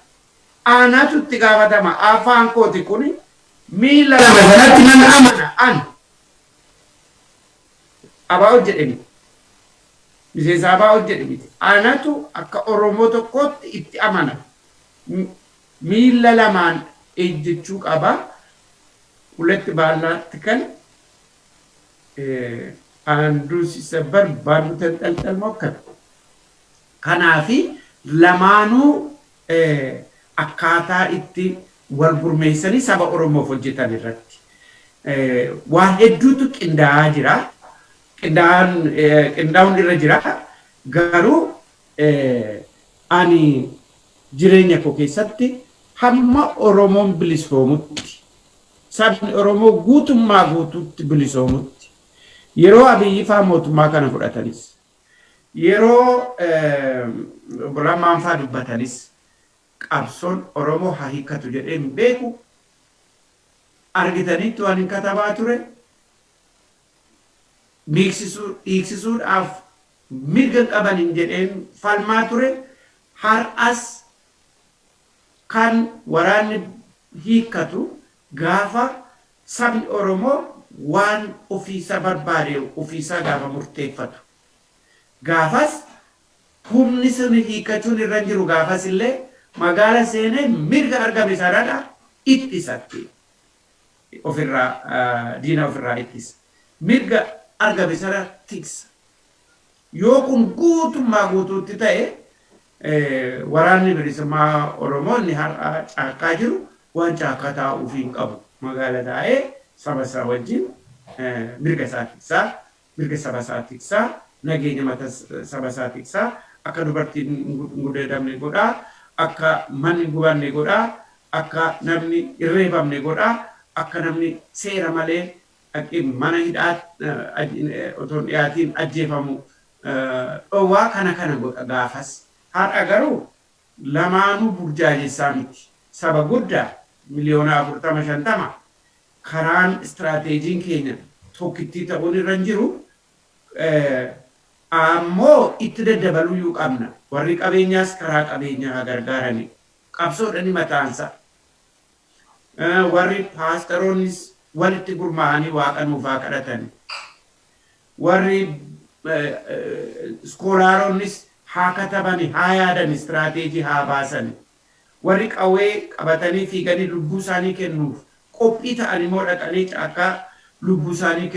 anatu itti gaafatama. Afaan kooti kuni miila lama sanatti nan amana. An ABO jedhe miti, miseensa ABO jedhe miti, anatu akka Oromoo tokkootti itti amana. Miila lamaan ejjechuu qaba. ሁለት ባላቲ kan አንዱ ሲሰበር ባንዱ ተንጠልጠል ሞከር። Kanaafi lamaanuu akkaataa itti wal gurmeessanii saba Oromoof hojjetan irratti waan hedduutu qindaa'aa jira. Qindaa'uun irra jira. Garuu ani jireenya koo keessatti hamma Oromoon bilisoomutti, sabni Oromoo guutummaa guutuutti bilisoomutti, yeroo Abiyyi faa mootummaa kana fudhatanis, yeroo Lammaan faa dubbatanis, qabsoon Oromoo haa hiikkatu jedhee hin beeku. Argitanitti waan hin katabaa ture. Hiiksisuudhaaf mirga hin qaban hin jedheen falmaa ture. Har'as kan waraanni hiikkatu gaafa sabni Oromoo waan ofiisa barbaade ofiisaa gaafa murteeffatu. Gaafas humni sun hiikkachuun irra hin jiru, gaafas illee magaala seenee mirga argame sanadha ittisatti ofirraa diina ofirraa ittisa. Mirga argame sana tiksa. Yoo kun guutummaa guutuutti ta'e, waraanni bilisummaa Oromoo inni har'a caakkaa jiru waan caakkaa taa'uuf hin qabu. Magaala taa'ee saba isaa wajjin mirga isaa tiksaa, mirga saba isaa tiksaa, nageenya mata saba isaa tiksaa, akka dubartiin hin gudeedamne godhaa, akka manni hin gubanne godhaa, akka namni hin reebamne godhaa, akka namni seera malee dhaqee mana hidhaa otoo hin dhiyaatiin ajjeefamu dhowwaa, kana kana godha gaafas. Har'a garuu lamaanuu burjaajessaa miti. Saba guddaa miliyoona 40, 50, karaan istiraateejiin keenya tokkittii ta'uun irra hin jiru. Ammoo itti daddabaluyyuu qabna. Warri qabeenyaas karaa qabeenyaa haa gargaarani. Qabsoodhani mataansa. Warri paasteroonnis walitti gurmaa'anii Waaqa nuuf haa kadhatani. Warri scholaroonnis haa katabani, haa yaadan, istiraateejii haa baasani. Warri qawwee qabatanii fiiganii lubbuu isaanii kennuuf qophii ta'an immoo dhaqanii caakkaa lubbuu isaanii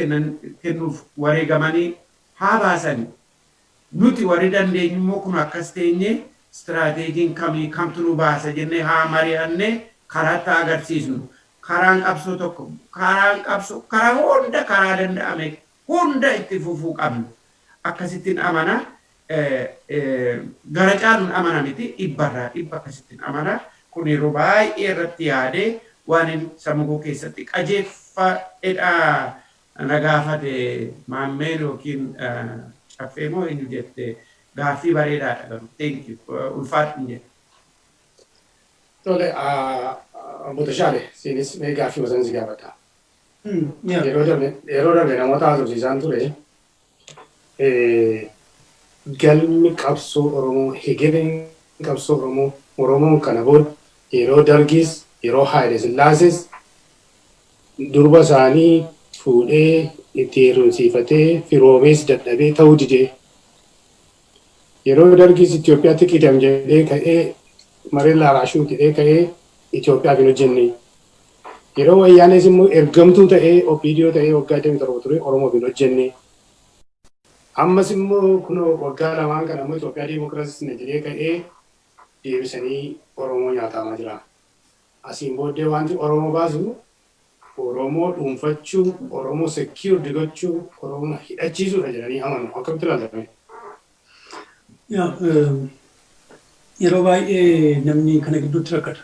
kennuuf wareegamanii haa baasani. Nuti warri dandeenyu immoo kun akkas teenye istiraateejiin kamii, kamtu nu baasa jennee haa mari'annee karaatti agarsiisnu. Karaan qabsoo tokko, karaan qabsoo karaa hunda, karaa danda'ame hunda itti fufuu qabna. Akkasittiin amana. Gara caaluun amana miti, 100% akkasittiin amana. Kun yeroo baay'ee irratti yaadee waan sammuu koo keessatti qajeelfadhedha. Na gaafate maammeen yookiin caffee moo eenyu jette, gaaffii bareedaadha garuu. Thank you. Ulfaadhu jedhe. Tole, Obbo Tashaale, siinis mee gaaffii wasan si gaafadha. Yeroo darbe namoota haasofsiisaan ture, galmi qabsoo Oromoo, hegereen qabsoo Oromoo, Oromoon kana booda yeroo Dargis, yeroo Haayile Sillaases durba isaanii fuudhee itti heerumsiifatee firoomees dadhabee ta'uu didee, yeroo Dargis Itoophiyaatti qidam jedhee ka'ee maree laaraashuu jedhee ka'ee Itoophiyaaf hin hojjenne. Yeroo Wayyaanes immoo ergamtuu ta'ee OPDO ta'ee waggaa 27 ture, Oromoof hin hojjenne. Ammas immoo kunoo waggaa lamaan kana immoo Itoophiyaa diimokiraasii jedhee ka'ee deebisanii Oromoo nyaatamaa jira. Asiin booddee wanti Oromoo baasu Oromoo dhuunfachuu, Oromoo secured gochuu, Oromoo hidhachiisuudha jedhanii amanu. Akkamitti ilaaltame? Yeroo baay'ee namni kana gidduutti rakkata.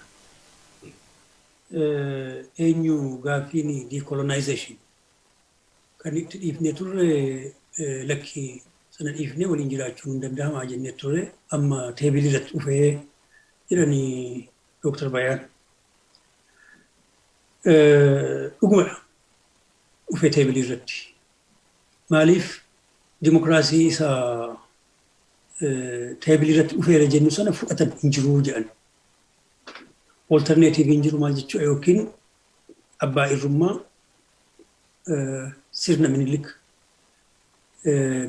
Eenyu gaaffiin decolonization kan itti dhiifnee turre, lakki sana dhiifnee waliin jiraachuun hin danda'amaa jennee turre, amma tableii irratti dhufee jedhanii Dooktar Bayaan. Dhugumadha, dhufee tableii irratti. Maaliif dimokiraasii isa tableii irratti dhufeera jennu sana fudhatan hin jiruu jedhan. Alternativeiin jiru maal jechuudha? Yookiin abbaa irrummaa sirna Minilik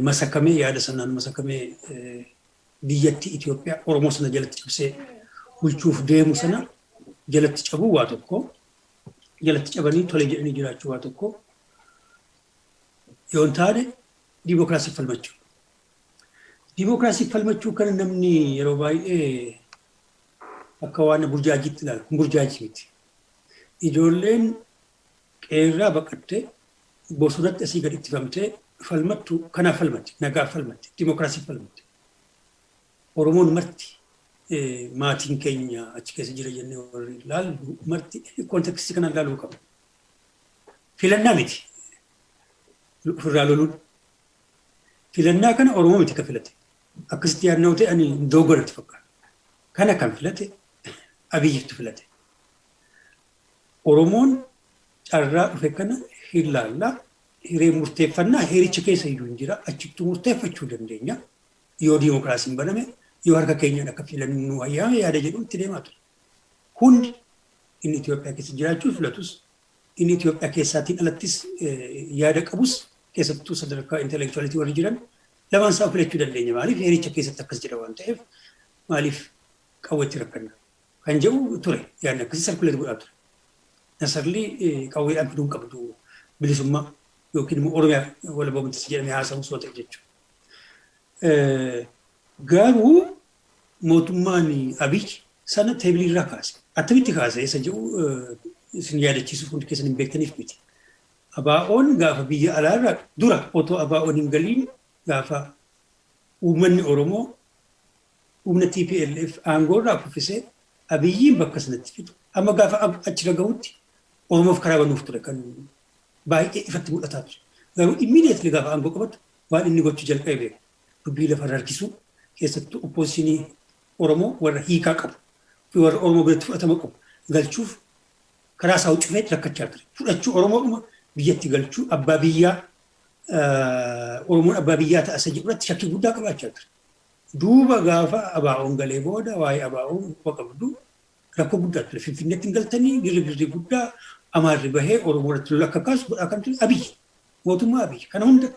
masakamee, yaada sanaan masakamee, biyyattii Itoophiyaa Oromoo sana jalatti cabsee bulchuuf deemu sana jalatti cabuu waa tokko, jalatti cabanii tole jedhanii jiraachuu waa tokko, yoo hin taane diimokiraasii falmachuu. Diimokiraasii falmachuu kana namni yeroo baay'ee akka waan burjaajiitti ilaala. Kun burjaajii miti. Ijoolleen qeerraa baqattee bosonatti asii gad ittifamtee falmattu kanaaf falmatti, nagaaf falmatti, diimokiraasii falmatti. Oromoon marti, maatiin keenya achi keessa jira jennee warri ilaallu marti, contextii kana ilaaluu qabu. Filannaa miti ofirraa loluun. Filannaa kana Oromoo miti kan filate. Akkasitti yaadnoo ta'e ani dogoggora fakkaata. Kana kan filate Abiyyitu filate. Oromoon carraa dhufe kana hin laallaa, hiree murteeffannaa heericha keessa iyyuu hin jira, achittuu murteeffachuu dandeenya. Yoo diimokiraasiin baname, yoo harka keenyaan akka filannu hayyaame yaada jedhu itti deemaa ture. Hundi inni Itoophiyaa keessa jiraachuu filatus, inni Itoophiyaa keessaatiin alattis yaada qabus, keessattuu sadarkaa intellectualitii warri jiran, lamaan isaa filachuu dandeenya. Maaliif heericha keessatti akkas jedha waan ta'eef, maaliif qawweetti rakkanna kan jedhu ture, yaadni akkasii circulate godhaa ture. Nasarli qawweedhaan fiduu hin qabdu bilisummaa. Yookiin immoo Oromiyaa walaboomti jedhamee haasawu soo ta'e jechuudha. Garuu mootummaan Abiy sana teebilii irraa kaase. Attamitti kaase isa jedhu isin yaadachiisuuf hundi keessan hin beektaniif miti. ABO'n gaafa biyya alaarraa dura otoo ABO'n hin galiin gaafa uummanni Oromoo humna TPLF aangoo irraa kuffisee Abiyyiin bakka sanatti fidu. Amma gaafa achirra gahutti Oromoof karaa banuuf ture kan baay'ee ifatti mul'ataa ture. Garuu immediately gaafa aangoo qabatu waan inni gochuu jalqabe beeku. Dubbii lafarra harkisuu, keessattuu opposition Oromoo warra hiikaa qabu fi warra Oromoo biratti fudhatama qabu galchuuf karaa isaa cufee rakkachaa ture. Fudhachuu Oromoodhuma biyyatti galchuu, abbaa biyyaa, Oromoon abbaa biyyaa ta'a isa jedhu irratti shakkii guddaa qabaachaa ture. Duuba gaafa ABO'n galee booda waa'ee ABO'n quba qabdu rakkoo guddaa ture. Finfinneetti hin galtanii girri guddaa Amaarri bahee Oromoo irratti lola akka kaasu godhaa kan ture Abiyyi. Mootummaa Abiyyi kana hunda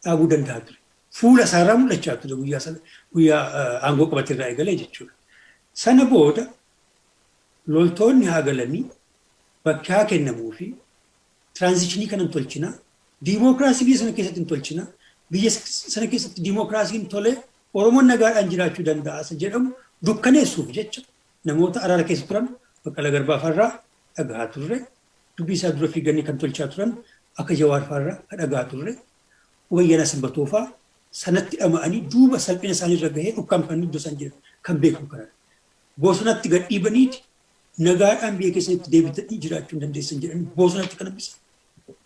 dhaabuu danda'a ture. Fuula isaarraa mul'achaa ture guyyaa sana, guyyaa aangoo qabate irraa eegalee jechuudha. Sana booda loltoonni haa galanii, bakki haa kennamuu fi transition kana hin tolchinaa, diimookiraasii biyya sana keessatti hin tolchinaa, biyya sana keessatti diimookiraasiin tolee Oromoon nagaadhaan jiraachuu danda'a isa jedhamu dukkaneessuuf jecha namoota araara keessa turan Baqqalaa Garbaa farraa dhagahaa turre, dubbii isaa dura fiiganii kan tolchaa turan akka Jawaar farraa dhagahaa turre, Wayyana Sanbatoo fa'aa sanatti dhama'anii duuba salphina isaanii irra gahee ukkaamfamanii iddoo isaan jiran kan beekamu kanadha. Bosonatti gad dhiibaniiti nagaadhaan biyya keessanitti deebitanii jiraachuu hin dandeessan jedhanii bosonatti kan hambisan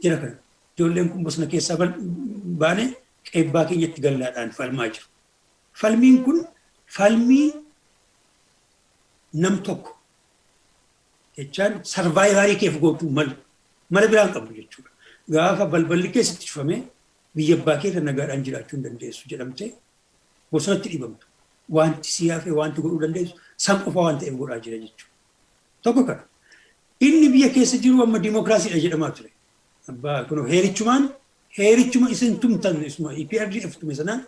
jira kana. Ijoolleen kun bosona keessaa baanee qeebbaa keenyatti gallaadhaan falmaa jiru. Falmiin kun falmii nam tokko jechaan survival keef gootuu malu mala biraan qabu jechuudha. Gaafa balballi keessatti cufamee biyya abbaa keerra nagaadhaan jiraachuu hin dandeessu jedhamtee bosonatti dhiibamtu. Wanti si hafe, wanti godhuu dandeessu san qofa waan ta'eef godhaa jira jechuudha. Tokko kana. Inni biyya keessa jiru amma diimookiraasiidha jedhamaa ture. Abbaa kun heerichumaan, heerichuma isin tumtan, isuma EPRDF tume sanaan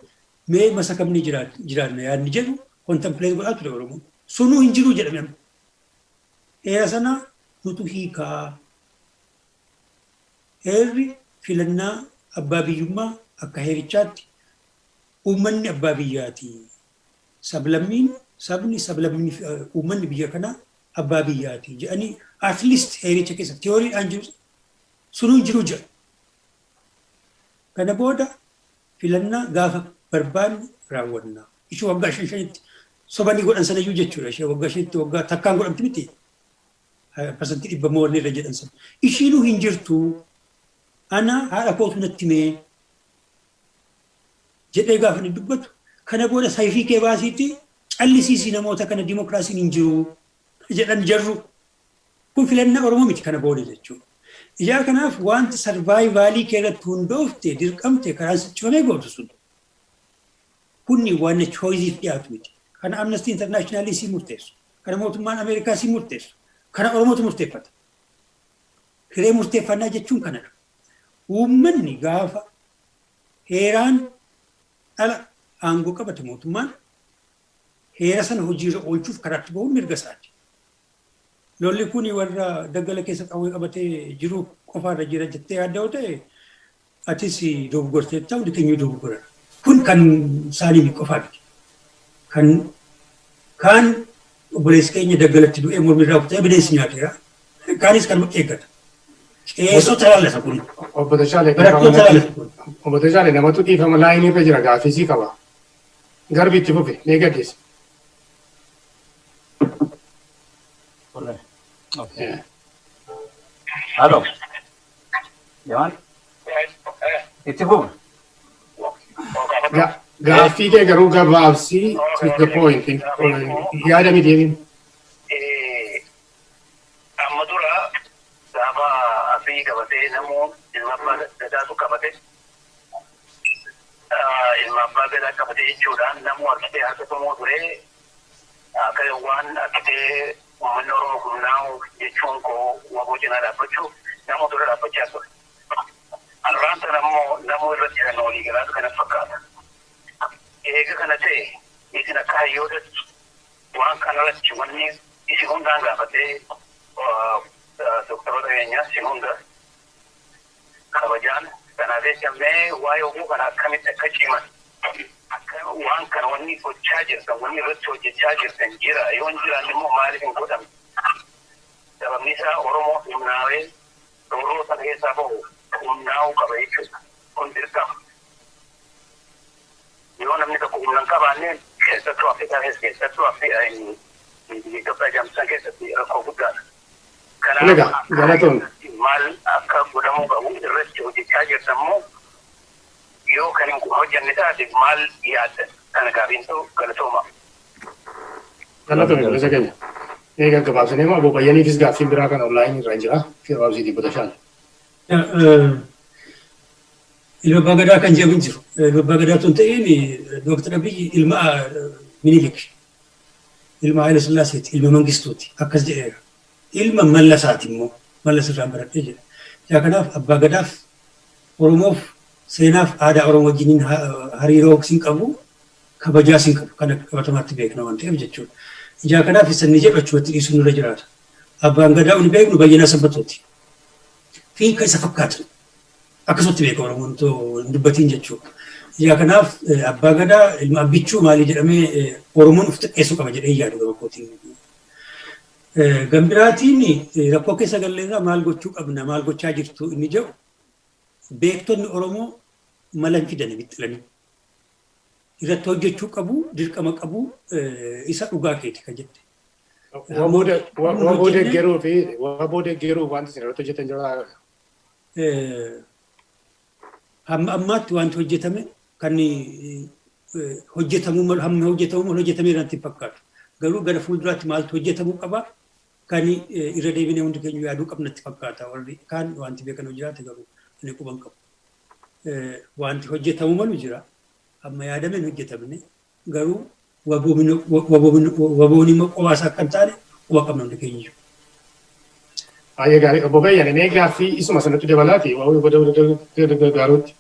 mee masakamni jiraanna yaadni jedhu contemplate godhaa ture Oromoon. Sunuu hin jiru jedhame amma. Heera sana nutu hiikaa. Heerri filannaa abbaa biyyummaa akka heerichaatti uummanni abbaa biyyaati. Sablammiin, sabni, sablammiin, uummanni biyya kanaa abbaa biyyaati jedhanii at least heericha keessa tiyooriidhaan jiru sunuu hin jiru jedha. Kana booda filannaa gaafa barbaanne raawwannaa. Ishee waggaa shan shanitti sobanii godhan sanayyuu jechuudha. Ishee waggaa 5tti waggaa takkaan godhamti miti. 100% mo'anne irra jedhan sana. Ishiinuu hin jirtu. Ana haadha kootu natti mee jedhee gaafa inni dubbatu, kana booda sayfii kee baasiitti callisiisii namoota kana, dimokiraasiin hin jiru jedhan jarru. Kun filannaa Oromoo miti kana booda jechuudha. Ijaa kanaaf wanti survival kee irratti hundoofte dirqamte karaan sitti cufamee gootu sun. Kunni waan choiceiif dhiyaatu miti. Kana Amnesty International sii murteessu. Kana mootummaan Ameerikaa sii murteessu. Kana Oromootu murteeffata. Hiree murteeffannaa jechuun kanadha. Uummanni gaafa heeraan dhala aangoo qabate mootummaan heera sana hojiirra oolchuuf karaatti bahuun mirga isaati. Lolli kun warra daggala keessa qawwee qabatee jiru qofaarra jira jettee yaadda yoo ta'e, atis dogoggorteetta, hundi keenya dogoggoradha. Kun kan isaanii qofaa miti. Kan kaan obboleessi keenya daggalatti du'ee mormi irraa kutee bineensi nyaateera. Kaanis kan eeggata. Qeessota laallata kun. Obbo Tashaalee. Barattoota laallata kun. Obbo Tashaalee, namatu dhiifama line irra jira, gaaffii qaba. Garbi itti fufe mee gaggeessa. Okay. Halo. Jamal. Itti fufe. Gaaffii kee garuu gabaabsii, to the point, yaada miti deebiin. Amma dura gaafa Abiy qabatee namoo ilma abbaa gadaatu qabate, ilma abbaa gadaa qabate jechuudhaan namoo argitee harka ture akka waan argitee uummanni Oromoo humnaa'u jechuun koo waboo cinaa dhaabbachuu nama dura dhaabbachaa ture. Har'aan tana immoo namoo irratti kan walii galaatu kana fakkaata. Eega kana ta'e, isin akka hayyootatti waan kanarratti wanni isin hundaan gaafatee, doktoroota keenya isin hunda kabajaan Kanaaf jecha mee waa'ee oguu kana akkamitti akka ciman, akka waan kana wanni gochaa jirtan, wanni irratti hojjechaa jirtan jira? Yoo hin jiraanne immoo maaliif hin godhamne? Sababni isaa Oromoo humnaawee roorroo sana keessaa bahu humnaa'uu qaba jechuudha. Kun dirqama. Yoo namni tokko humna hin qabaanne, keessattuu Afrikaa keessa, keessattuu Itoophiyaa jedhamtu keessatti rakkoo guddaadha. Egaa galatoon. Maal akka godhamuu qabu irratti hojjechaa jirtan immoo, yoo kan hin hojjenne taate maal yaaddan? Kana gaafiin ta'u, galatooma. Galatoon, obboleessa keenya. Egaa gabaabsinee immoo Obbo Bayyaniifis gaaffiin biraa kan onlaayinii irra jira. Gabaabsiitii 5. Ilma abbaa gadaa kan jedhamu hin jiru. Ilma abbaa gadaa tun ta'in Dooktar Abiyyi ilma Minilik, ilma Haayila Sillaaseeti, ilma Mangistuuti akkas jedheera. Ilma Mallasaati immoo, Mallas irraan baradhee jedha. Yaa kanaaf abbaa gadaaf Oromoof seenaaf aadaa Oromoo wajjiniin hariiroo sin qabu, kabajaa sin qabu, kana qabatamaatti beekna waan ta'eef jechuudha. Ijaa kanaaf isa inni jedhu achumatti dhiisuun nurra jiraata. Abbaan gadaa uni beeknu Bayyanaa Sanbatooti. Fi kan isa fakkaatan. Akkasumatti beeka Oromoon hin dubbatiin jechuudha. Ijaa kanaaf abbaa gadaa ilma abbichuu maalii jedhamee Oromoon of xiqqeessuu qaba jedhee yaadu gama kootiin. Gambiraatiin rakkoo keessa galleerraa maal gochuu qabna, maal gochaa jirtu inni jedhu, beektonni Oromoo mala hin fidani, bixxilanii. Irratti hojjechuu qabu, dirqama qabu, isa dhugaa keeti kan jette. Waa booda geruu wanti isin irratti hojjetan jira? Hamma ammaatti wanti hojjetame kan hojjetamuu malu, hamma hojjetamuu malu hojjetamee irratti hin fakkaatu. Garuu gara fuulduraatti maaltu hojjetamuu qaba kan irra deebinee hundi keenya yaaduu qabna natti fakkaata. Warri kaan wanti beekan jiraate garuu ani quban qabu. Wanti hojjetamuu malu jira. Hamma yaadame hin hojjetamne, garuu waboon immoo qobaasaa akka hin taane quba qabna hundi keenya jiru. Baay'ee gaarii. Obbo Bayyan, mee gaaffii isuma sanatti dabalaati gargaaruutti.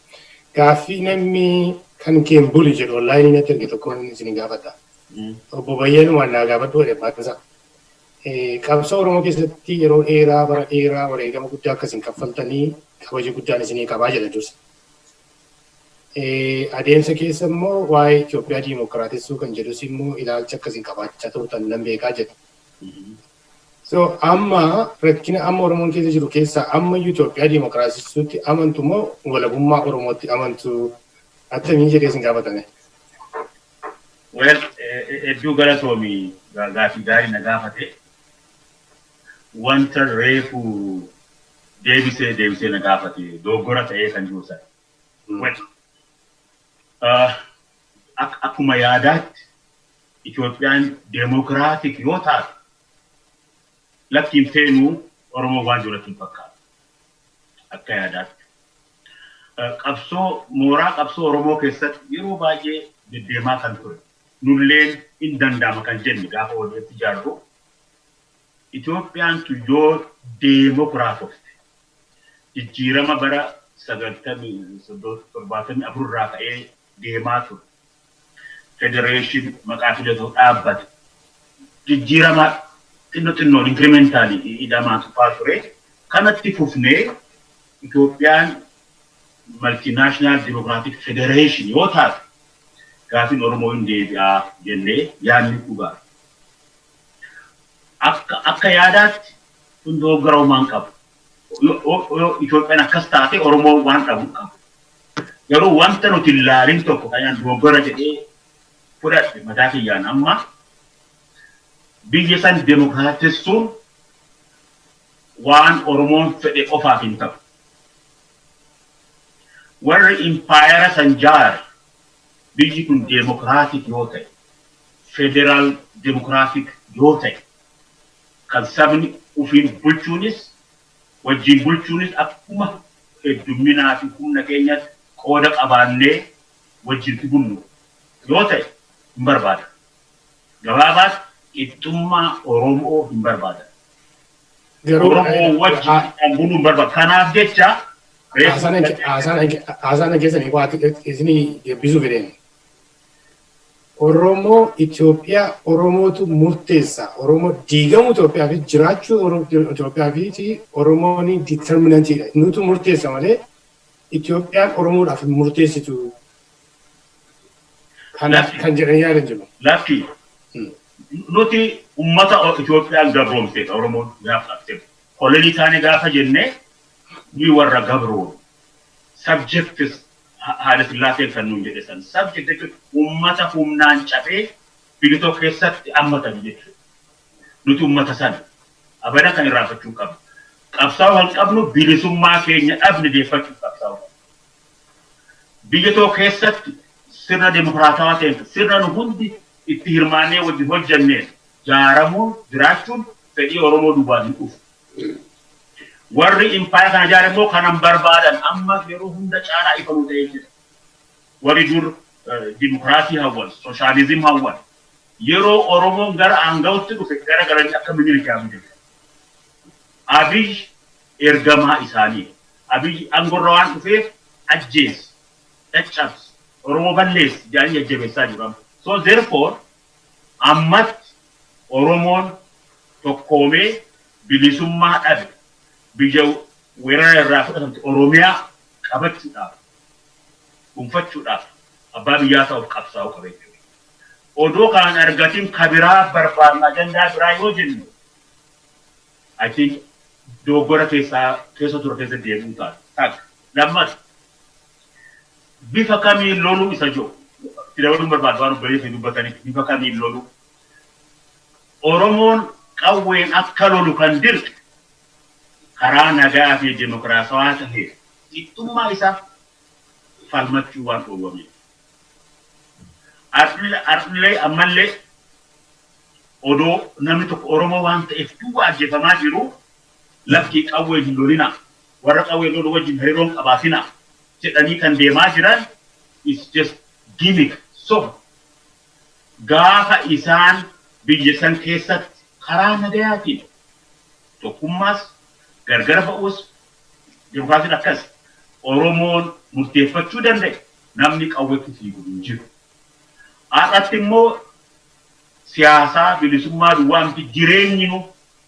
Gaaffii namni kan keen buli jedhu onlaayinii natti erge tokkoon isin gaafata. Obbo Bayyan waan naa gaafadhu jedhe baansa. Qabsoo Oromoo keessatti yeroo dheeraa, bara dheeraa, wareegama guddaa akkasiin kaffaltanii kabaja guddaan isinii qabaa jedha dursa. Adeemsa keessa immoo waa'ee Itoophiyaa diimokiraatessuu kan jedhus immoo ilaalcha akkasiin qabaachaa turtan nan beekaa jedha. So amma rakkina amma Oromoon keessa jiru keessaa amma Itoophiyaa diimokiraatessuutti amantu moo walabummaa Oromootti amantu, attamii jedhee isin gaafatame? Well, hedduu galatoomi, gaafii gaarii na gaafate. Wanta reefu deebisee deebisee na gaafate dogoggora ta'ee kan jiru sana. Well, akkuma yaadaatti Itoophiyaan democratic yoo taate lakkiin feenuu Oromoo waan jirutti hin fakkaatu. Akka yaadaatti. Qabsoo mooraa qabsoo Oromoo keessatti yeroo baay'ee deddeemaa kan ture. Nulleen hin danda'ama kan jenne gaafa walitti ijaarru, Itoophiyaan tun yoo deemokiraatofte, jijjiirama bara 74 irraa ka'ee deemaa ture. Federation maqaa filatoo dhaabbate. Jijjiirama xinnoo xinnoon incrementally hidhamaa tufaa ture. Kanatti fufnee Itoophiyaan multinational democratic federation yoo taate gaafiin Oromoo hin deebi'aa jennee yaadni dhugaa. Akka yaadaatti kun dogoggora uumaan qabu. Yoo Itoophiyaan akkas taate Oromoo waan dhabu qabu. Garuu wanta nuti ilaalin tokko kan dogoggora jedhee fudhadhe mataa kiyyaan, amma biyya san demokraatessuun waan Oromoon fedhe qofaaf hin ta'u. Warri impaayera san jaare biyyi kun democratic yoo ta'e, federal democratic yoo ta'e, kan sabni ufiin bulchuunis wajjin bulchuunis akkuma heddumminaa fi humna keenyatti qooda qabaannee wajjin bullu yoo ta'e hin barbaada. Gabaabaatti qixxummaa Oromoo hin barbaadan. Oromoo wajjin buluu hin barbaada. Kanaaf jecha Haasaan keessanii waa isinii deebisuu fedheen. Oromoo Itoophiyaa Oromootu murteessa. Oromoo diigamuu Itoophiyaa fi jiraachuu Itoophiyaa fi Oromoon determinantiidha. Nutu murteessa malee Itoophiyaan Oromoodhaaf hin murteessitu kanaaf kan jedhan yaadan jiru. Lakki, nuti ummata Itoophiyaan gabroomteedha. Oromoon gaafa qabte. Kolonii taane gaafa jenne, ni warra gabroon. Subjects Haayila Sillaaseen kan nuun jedhe san. Subject jechuun ummata humnaan cabee biyya tokko keessatti hammatan jechuudha. Nuti ummata sana abadan kan irraanfachuu qabnu. Qabsaa'uu kan qabnu bilisummaa keenya dhabne deeffachuuf qabsaa'uu qabna. Biyya tokko keessatti sirna dimokiraatawaa ta'een, sirna nu hundi itti hirmaannee wajjin hojjanneen jaaramuun jiraachuun fedhii Oromoo duubaan hin dhufu. Warri impaayera kana ijaare immoo kanan barbaadan amma yeroo hunda caalaa ifa nu ta'ee jira. Warri dur dimokiraasii hawwan, sooshaalizim hawwan, yeroo Oromoon gara aangootti dhufe gara galanii akka Minilik yaadu jechuudha. Abiy ergamaa isaanii. Abiy aangorra waan dhufeef ajjees, caccabsi, Oromoo balleessi jedhanii jajjabeessaa jiru amma. So therefore ammatti Oromoon tokkoomee bilisummaa dhabe, biyya weerara irraa fudhatamte Oromiyaa qabachuudhaaf, dhuunfachuudhaaf, abbaa biyyaa ta'uuf qabsaa'uu qaba jechuudha. Odoo kan argatin kabiraa barbaadna, ajandaa biraa yoo jennu, I think dogoggora keessaa keessa ture keessa deebi'uu ta'a. Takka. Lammas, bifa kamiin loluu isa jiru. Itti dabaluun barbaadu waan obboleessi dubbataniif bifa kamiin loluu. Oromoon qawween akka lolu kan dirqe karaa nagaa fi dimokiraatawaa ta'e qixxummaa isaa falmachuu waan dhoowwameef. Ar'illee ammallee odoo namni tokko Oromoo waan ta'eef duwwaa ajjeefamaa jiru, "Lakkii, qawwee hin lolina, warra qawwee lolu wajjin hariiroon qabaatina" jedhanii kan deemaa jiran is just gimmick. So gaafa isaan biyya san keessatti karaa nagayaatiin tokkummaas gargar ba'uus, dimokiraasiin akkas Oromoon murteeffachuu danda'e, namni qawweetti fiigu hin jiru. Har'atti immoo siyaasaa bilisummaa duwwaa miti, jireenyi nu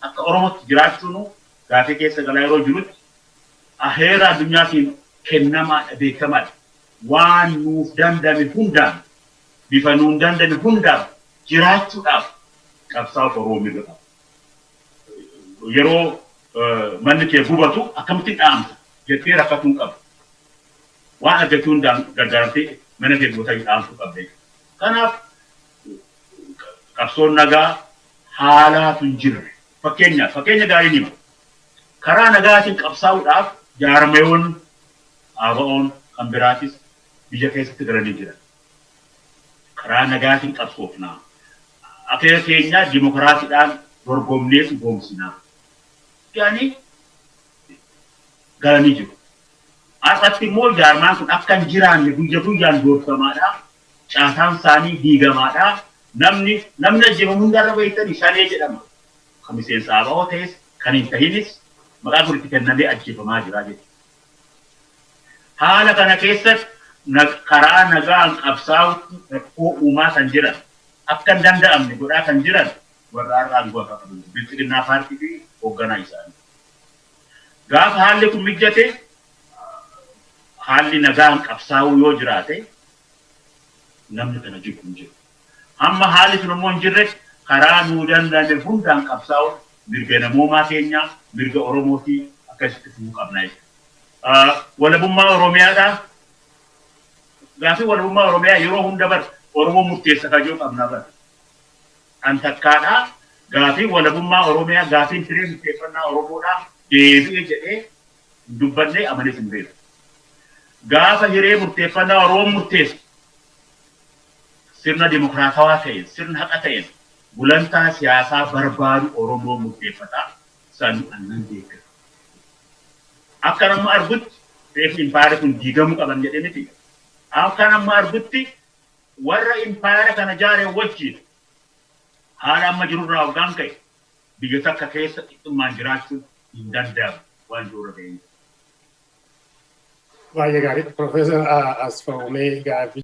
akka Oromootti jiraachuun gaafii keessa galaa yeroo jirutti, heera addunyaatiin kennamaadha, beekamaadha. Waan nuuf dandame hundaan, bifa nuun dandame hundaan jiraachuudhaaf qabsaa'uuf Oromoo mirga qaba. Yeroo manni kee gubatu akkamitti dhaamsa jettee rakkatuu hin qabdu. Waan argachuu hundaan gargaaramtee mana kee gubataa dhaamsuu qabda. Kanaaf qabsoon nagaa haalaatu hin jirre. Fakkeenyaaf, fakkeenya gaarii hima. Karaa nagaatiin qabsaa'uudhaaf jaarmayoon ABO'n kan biraatis biyya keessatti galanii jiran. Karaa nagaatiin qabsoofnaa. Akeeka keenya dimokiraasiidhaan dorgomnee dhugoomsinaa. Jedhanii galanii jiru. Har'atti immoo jaarmaan kun akka hin jiraanne guyya guyyaan doorsamaadha. Caasaan isaanii diigamaadha. Namni ajjeefamu hundarra beektanii Shanee jedhama. Kan miseensa ABO ta'es kan hin tahinis maqaa kun itti kennamee ajjeefamaa jira jechuudha. Haala kana keessatti karaa nagaan qabsaa'utti rakkoo uumaa kan jiran, akka hin danda'amne godhaa kan jiran warra har'a aangoo akka qaban Bilxiginnaa paartii fi hoogganaa isaanii. Gaafa haalli kun mijjate, haalli nagaan qabsaa'uu yoo jiraate, namni kana jibbu hin jiru. Hamma haalli sun immoo hin jirre, karaa nuu danda'ame hundaan qabsaa'uun mirga namoomaa keenyaa, mirga Oromootii akkasitti fufuu qabna jechuudha. Walabummaa Oromiyaadhaa, gaafii walabummaa Oromiyaa yeroo hunda bar Oromoo murteessa kajoo qabna bar. An takkaadhaa gaafii walabummaa Oromiyaa, gaafiin firee murteeffannaa Oromoodhaa deebi'e jedhee hin dubbannee, amanees hin beeku. Gaafa hiree murteeffannaa Oromoon murteessu sirna dimokiraatawaa ta'een, sirna haqa ta'een gulantaa siyaasaa barbaadu Oromoo murteeffataa san annan deeggara. Akka nama argutti reefu impaayerri kun diigamuu qaban jedhee miti. Akka nama argutti warra impaayera kana jaare wajjin haala amma jirurraa hoggaan ka'e biyya takka keessa qixxummaan jiraachuun hin danda'amu waan jirurra ga'ee. Baay'ee gaarii. Profeesar Asfaw, mee gaaffii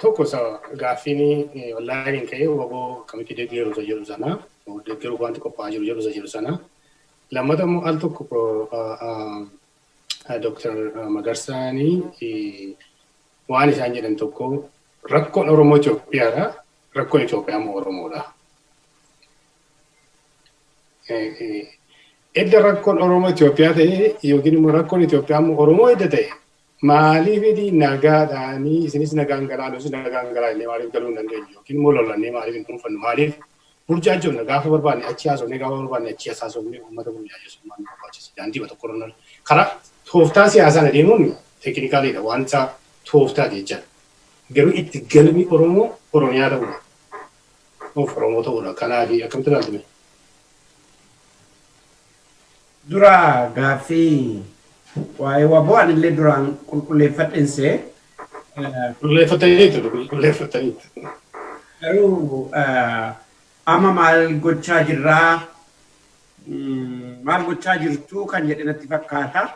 tokko isa gaaffiin onlaayiniin ka'ee WBO akkamitti deeggaru isa jedhu sana, deeggaruuf wanti qophaa'aa jiru jedhu isa jedhu sana. Lammata immoo al tokko Dr. Magarsaanii waan isaan jedhan tokko rakkoon Oromoo Itoophiyaadha. Rakkoon Itoophiyaa immoo Oromoodha. Edda rakkoon Oromoo Itoophiyaa ta'e yookiin immoo rakkoon Itoophiyaa immoo Oromoo edda ta'e maaliif nagaadhaanii isinis nagaan galaa nus nagaan galaa illee maaliif galuu hin dandeenyu yookiin immoo lolannee maaliif hin dhuunfannu maaliif burjaajjoon gaafa barbaanne achi haasofne gaafa barbaanne achi haasofne uummata burjaajessummaan nu barbaachisa daandii tokko irra karaa tooftaa siyaasaan adeemuun teeknikaaliidha wanta tooftaa jechaadha. Garuu itti galmi Oromoo Oromiyaa ta'uudha. Of Oromoo ta'uudha. Kanaaf akkamitti ilaaltume? Dura gaaffii waa'ee waboo anillee duraan qulqulleeffadhinsee. Qulqulleeffataniitu qulqulleeffataniitu. Garuu amma maal gochaa jirraa maal gochaa jirtu kan jedhe natti fakkaata.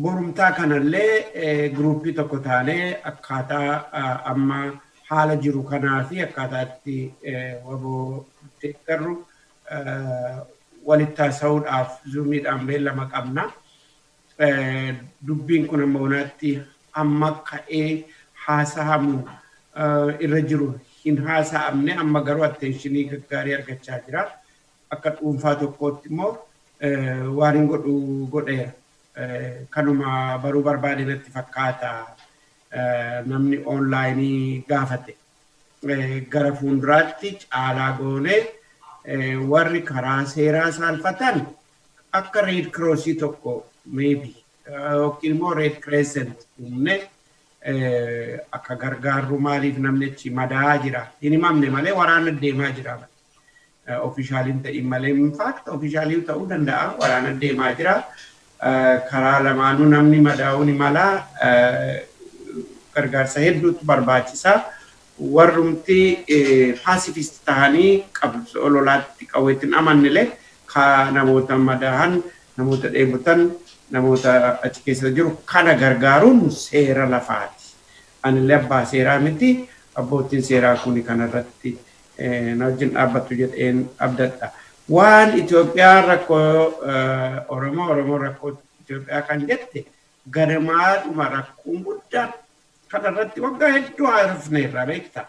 Borumtaa kanallee giruuppii tokko taanee akkaataa amma haala jiru kanaa fi akkaataa itti waboo deeggarru walitti haasa'uudhaaf zuumiidhaan beellama qabna. Dubbiin kun amma honaatti amma ka'ee haasa'amu irra jiru hin haasa'amne amma garuu atteenshinii gaggaarii argachaa jira. Akka dhuunfaa tokkootti immoo waan hin godhu godheera. Kanuma baruu barbaade natti fakkaata namni onlaayinii gaafate. Gara fuulduraatti caalaa goonee warri karaa seeraa saalfatan akka Red Crossii tokko maybe yookiin immoo Red Crescent uumne akka gargaarru maaliif namni achi madaa'aa jira. Hin himamne malee waraana deemaa jira. Ofishaaliin ta'in malee in fact ofishaalii ta'uu danda'a waraana deemaa jira. Karaa lamaanuu namni madaa'uu ni mala gargaarsa hedduutu barbaachisa. Warrumti paasifist ta'anii qabsoo lolaatti qawweetti hin amannillee namoota madaa'an, namoota dheebotan, namoota achi keessa jiru kana gargaaruun seera lafaati. Anillee abbaa seeraa miti abbootiin seeraa kuni kanarratti na wajjin dhaabbattu jedheen abdadha. Waan Itoophiyaa rakkoo Oromoo Oromoo rakkoo Itoophiyaa kan jette ganamaadhuma rakkoon guddaan kanarratti waggaa hedduu haasofneerra beekta.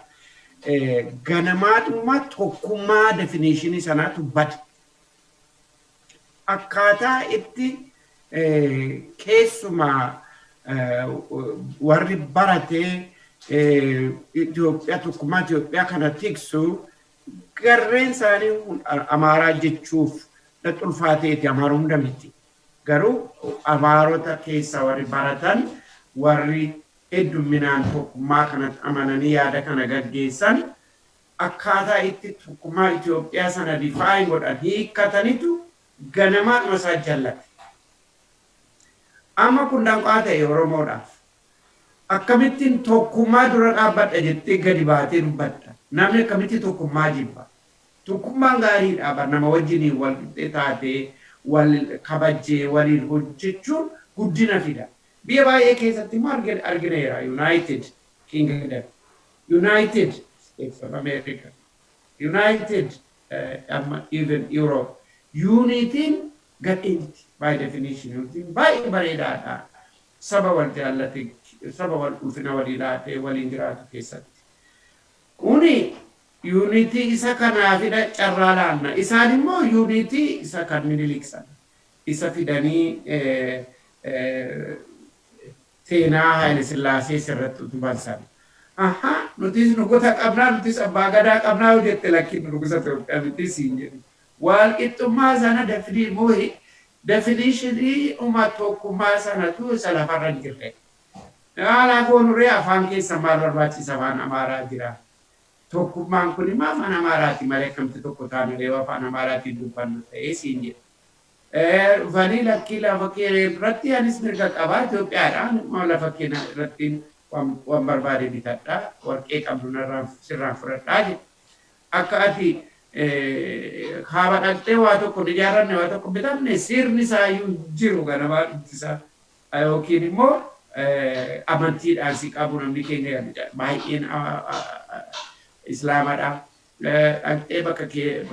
Ganamaadhuma tokkummaa definiishinii sanaatu bade. Akkaataa itti keessumaa warri baratee Itoophiyaa tokkummaa Itoophiyaa kana tiksu garreen isaanii Amaaraa jechuuf ulfaateeti Amaara hunda miti. Garuu Amaarota keessaa warri baratan warri heddumminaan tokkummaa kanatti amananii yaada kana gaggeessan akkaataa itti tokkummaa Itoophiyaa sana difaayin godhan hiikkatanitu ganamaadhuma isaa jallate. Amma kun danqaa ta'e Oromoodhaaf. Akkamittiin tokkummaa dura dhaabbadha jettee gadi baatee dubbatta. Namni akkamitti tokkummaa jibba. Tokkummaan gaariidha nama wajjiniin wal qixxee taatee wal kabajjee waliin hojjechuun guddina fida. Biyya baay'ee keessatti immoo argineera United Kingdom, United States of America, United amma even Europe. Unitiin gadheenti by definition. Unitiin baay'ee bareedaadha. Saba wal jaallate, saba wal ulfina walii laatee waliin jiraatu keessatti. Kuni yuunitii isa kanaafidha carraa laanna. Isaan immoo yuunitii isa kan Minilik sana. Isa fidanii seenaa Haayile Sillaasee sirratti utuban sana. Aha, nutis nugusa qabnaa, nutis abbaa gadaa qabnaa yoo jette lakkiin nugusa Itoophiyaa miti siin jedhu. Wal qixxummaa sana definiishinii uma tokkummaa sanatu isa lafarra hin jirre. Haala goonuree afaan keessa maal barbaachisa afaan Amaaraa jira. Tokkummaan kun immoo afaan Amaaraati malee akkamitti tokko taane afaan Amaaraatiin dubbanna ta'ee siin jedha. Dhufanii lakkii lafa kee irratti anis mirga qabaa Itoophiyaadhaan immoo lafa kee irratti waan barbaade bitadha warqee qabdu narraan sirraan fudhadhaa jedha. Akka ati kaaba dhaqxee waa tokko ijaarranne waa tokko bitanne sirni isaayyuu jiru ganamaa dhuftisaa yookiin immoo amantiidhaan si qabu namni keenya baay'een islaamadha. Dhaqxee bakka kee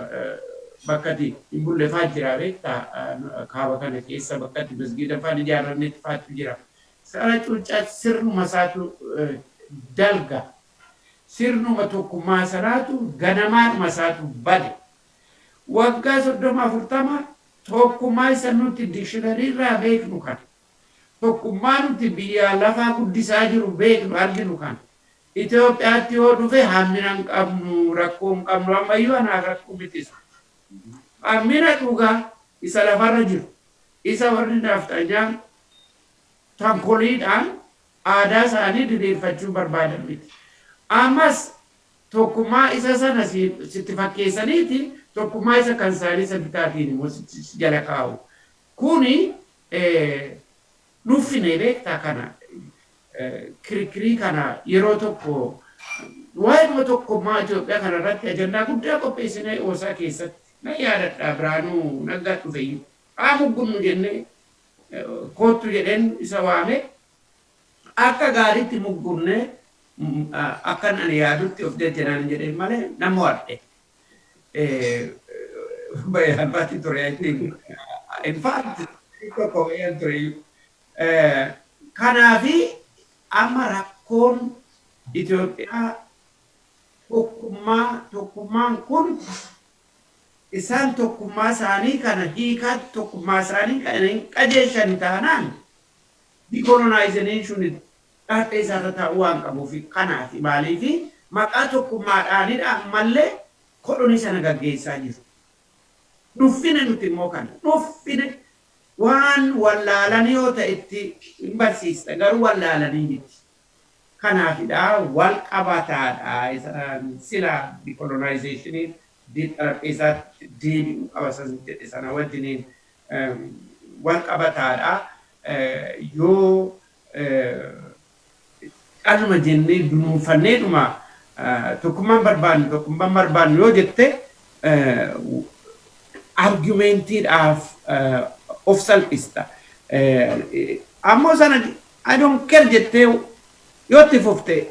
Bakka itti hin bulle fa'aa jira beektaa, kaaba kana keessa bakka itti masgiida fa'aan ijaarrannetti fa'aatu jira. Sana cuuccaa sirnuma isaatu dalga. Sirnuma tokkummaa sanaatu ganamaadhuma isaatu bade. Waggaa 30 40 tokkummaa isa nuti dictionary irraa beeknu kana. Tokkummaa nuti biyya lafaa guddisaa jiru beeknu arginu kana. Itoophiyaatti yoo dhufe hammina hin qabnu, rakkoo hin qabnu, ammayyuu anaaf rakkoo miti isa. Hammina dhugaa isa lafarra jiru. Isa warri nafxanyaan tankoliidhaan aadaa isaanii diriirfachuu barbaadan miti. Ammas tokkummaa isa sana sitti fakkeessaniiti tokkummaa isa kan isaanii isa bitaatiin immoo si jala kaa'u. Kuni nuffine beektaa, kana kirkirii kana yeroo tokko waa'ee tokkummaa Itoophiyaa kana irratti ajandaa guddaa qopheessinee OSA keessatti nan yaadadha. Biraanuu Naggaa dhufe iyyuu haa muggunnu jennee koottu jedheen isa waame. Akka gaariitti muggunnee akkan ani yaadutti of jajjanaan jedheen malee nama wadhe. Baay'ee ture, I think. In fact, tokko baay'een ture iyyuu. Kanaafi amma rakkoon Itoophiyaa tokkummaa, tokkummaan kun isaan tokkummaa isaanii kana hiikaa tokkummaa isaanii kana hin qajeelchan taanaan decolonization dhaadhee isaarra taa'uu waan qabuuf. Kanaaf maaliif maqaa tokkummaadhaanidha ammallee kolonii sana gaggeessaa jiru. Nuffine, nuti immoo kana nuffine. Waan wallaalanii yoo ta'e itti hin barsiista, garuu wallaalanii miti. Kanaafidha wal qabataadha sila decolonizationiin xarapheezaatti deebi'uu qaba san jedhe sana wajjiniin wal qabataadha. Yoo qaluma jennee dunuunfanneedhuma tokkummaan barbaannu, tokkummaan barbaannu yoo jette, argumentiidhaaf of salphista. Ammoo sana "I don't care" jettee yoo itti fufte,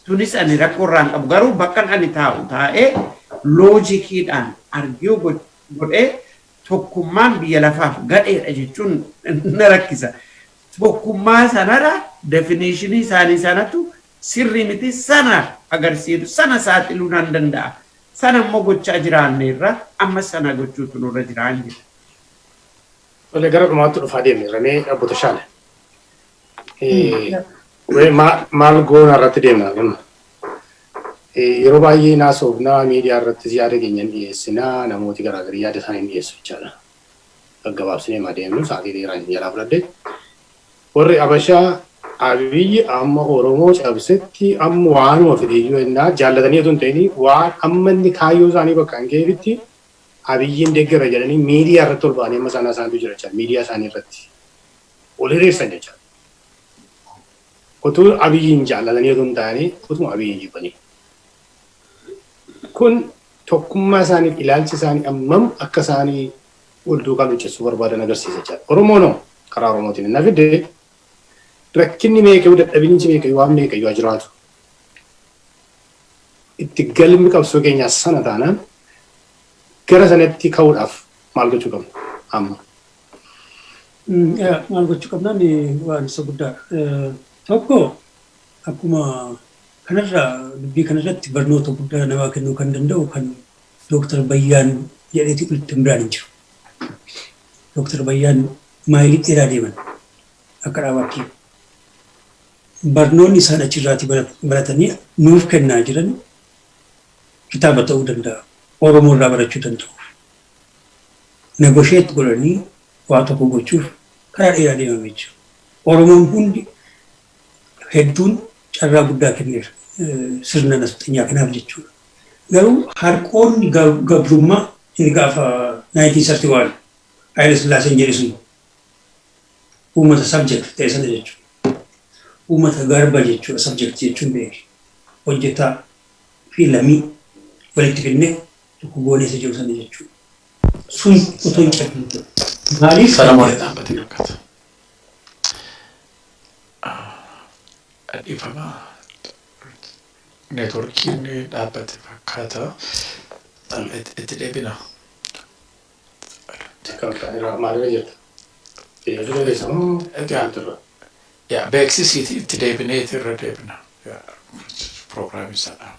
tunis ani rakkoo irraa hin qabu, garuu bakka ani taa'u taa'ee logiciidhaan argue godhee tokkummaan biyya lafaaf gadheedha jechuun na rakkisa. Tokkummaa sanarra definitionii isaanii sanatu sirrii miti sana agarsiisu, sana saaxiluu nan danda'a. Sana immoo gochaa jiraanneerra, amma sana gochuutu nurra jiraan jira. Tole, gara dhumaatti dhufaa deemne ramee Abbo Tashaale. Maal goona irratti deemna amma? Yeroo baay'ee naasofnaa, miidiyaa irrattis yaada keenya dhiyeessinaa, namooti garaagarii yaada isaanii dhiyeessu jechaadha. Gaggabaabsinee maa deemnu, sa'aatii dheeraa isin jalaa fudhadhe. Warri Abashaa Abiyyi amma Oromoo cabsetti amma waanuma fedheyyuu ennaa jaallatanii otoo hin ta'in waan amma inni kaayyoo isaanii bakka hin ga'eefitti Abiyyiin deeggara jedhanii miidiyaa irratti ol ba'anii amma isaanii isaantu jira jechaadha. Miidiyaa isaanii irratti ol hiriirsan jechaadha. Otuu Abiyyiin jaallatanii otoo hin taane otuma Abiyyiin jibbanii. Kun tokkummaa isaaniif ilaalchi isaanii ammam akka isaanii wal duukaa luccessuu barbaadan agarsiisa jechaadha. Oromoonoo karaa Oromootiin na fide, rakkinni meeqayyuu, dadhabinsi meeqayyuu, waan meeqayyuu haa jiraatu. Itti galmi qabsoo keenyaa sana taanaan gara sanatti ka'uudhaaf maal gochuu qabna amma? Maal gochuu qabnaan waan isa guddaadha. Tokko, akkuma kanarraa dubbii kanarratti barnoota guddaa namaa kennuu kan danda'u kan Dooktar Bayyaan jedheeti olitti biraan hin jiru. Dooktar Bayyaan maayilii dheeraa deeman akka dhaabaatti. Barnoonni isaan achirraati baratanii nuuf kennaa jiran kitaaba ta'uu danda'a. Oromoo irraa barachuu danda'u. Negotiate godhanii waa tokko gochuuf karaa dheeraa deemame jechuudha. Oromoon hundi hedduun carraa guddaa kenneera sirna nafxanyaa kanaaf jechuudha. Garuu harqoonni gabrummaa inni gaafa 1931 Haayile Sillaaseen jedhe sun uummata subject ta'e sana jechuudha. Uummata garba jechuudha subject jechuun beeki. Hojjetaa fi lammii walitti fidnee tokko goonee isa jiru sana jechuudha. Sun otoo hin cabin maaliif Salamoon dhaabbate fakkaata. Dhiifama. Networkiin dhaabbate fakkaata. Itti deebina. Akkam irraa maalirra jirta? Tajaajila keessa moo maaltu? Yaa, beeksisiiti itti deebineeti irra deebina. Proogiraamii sana.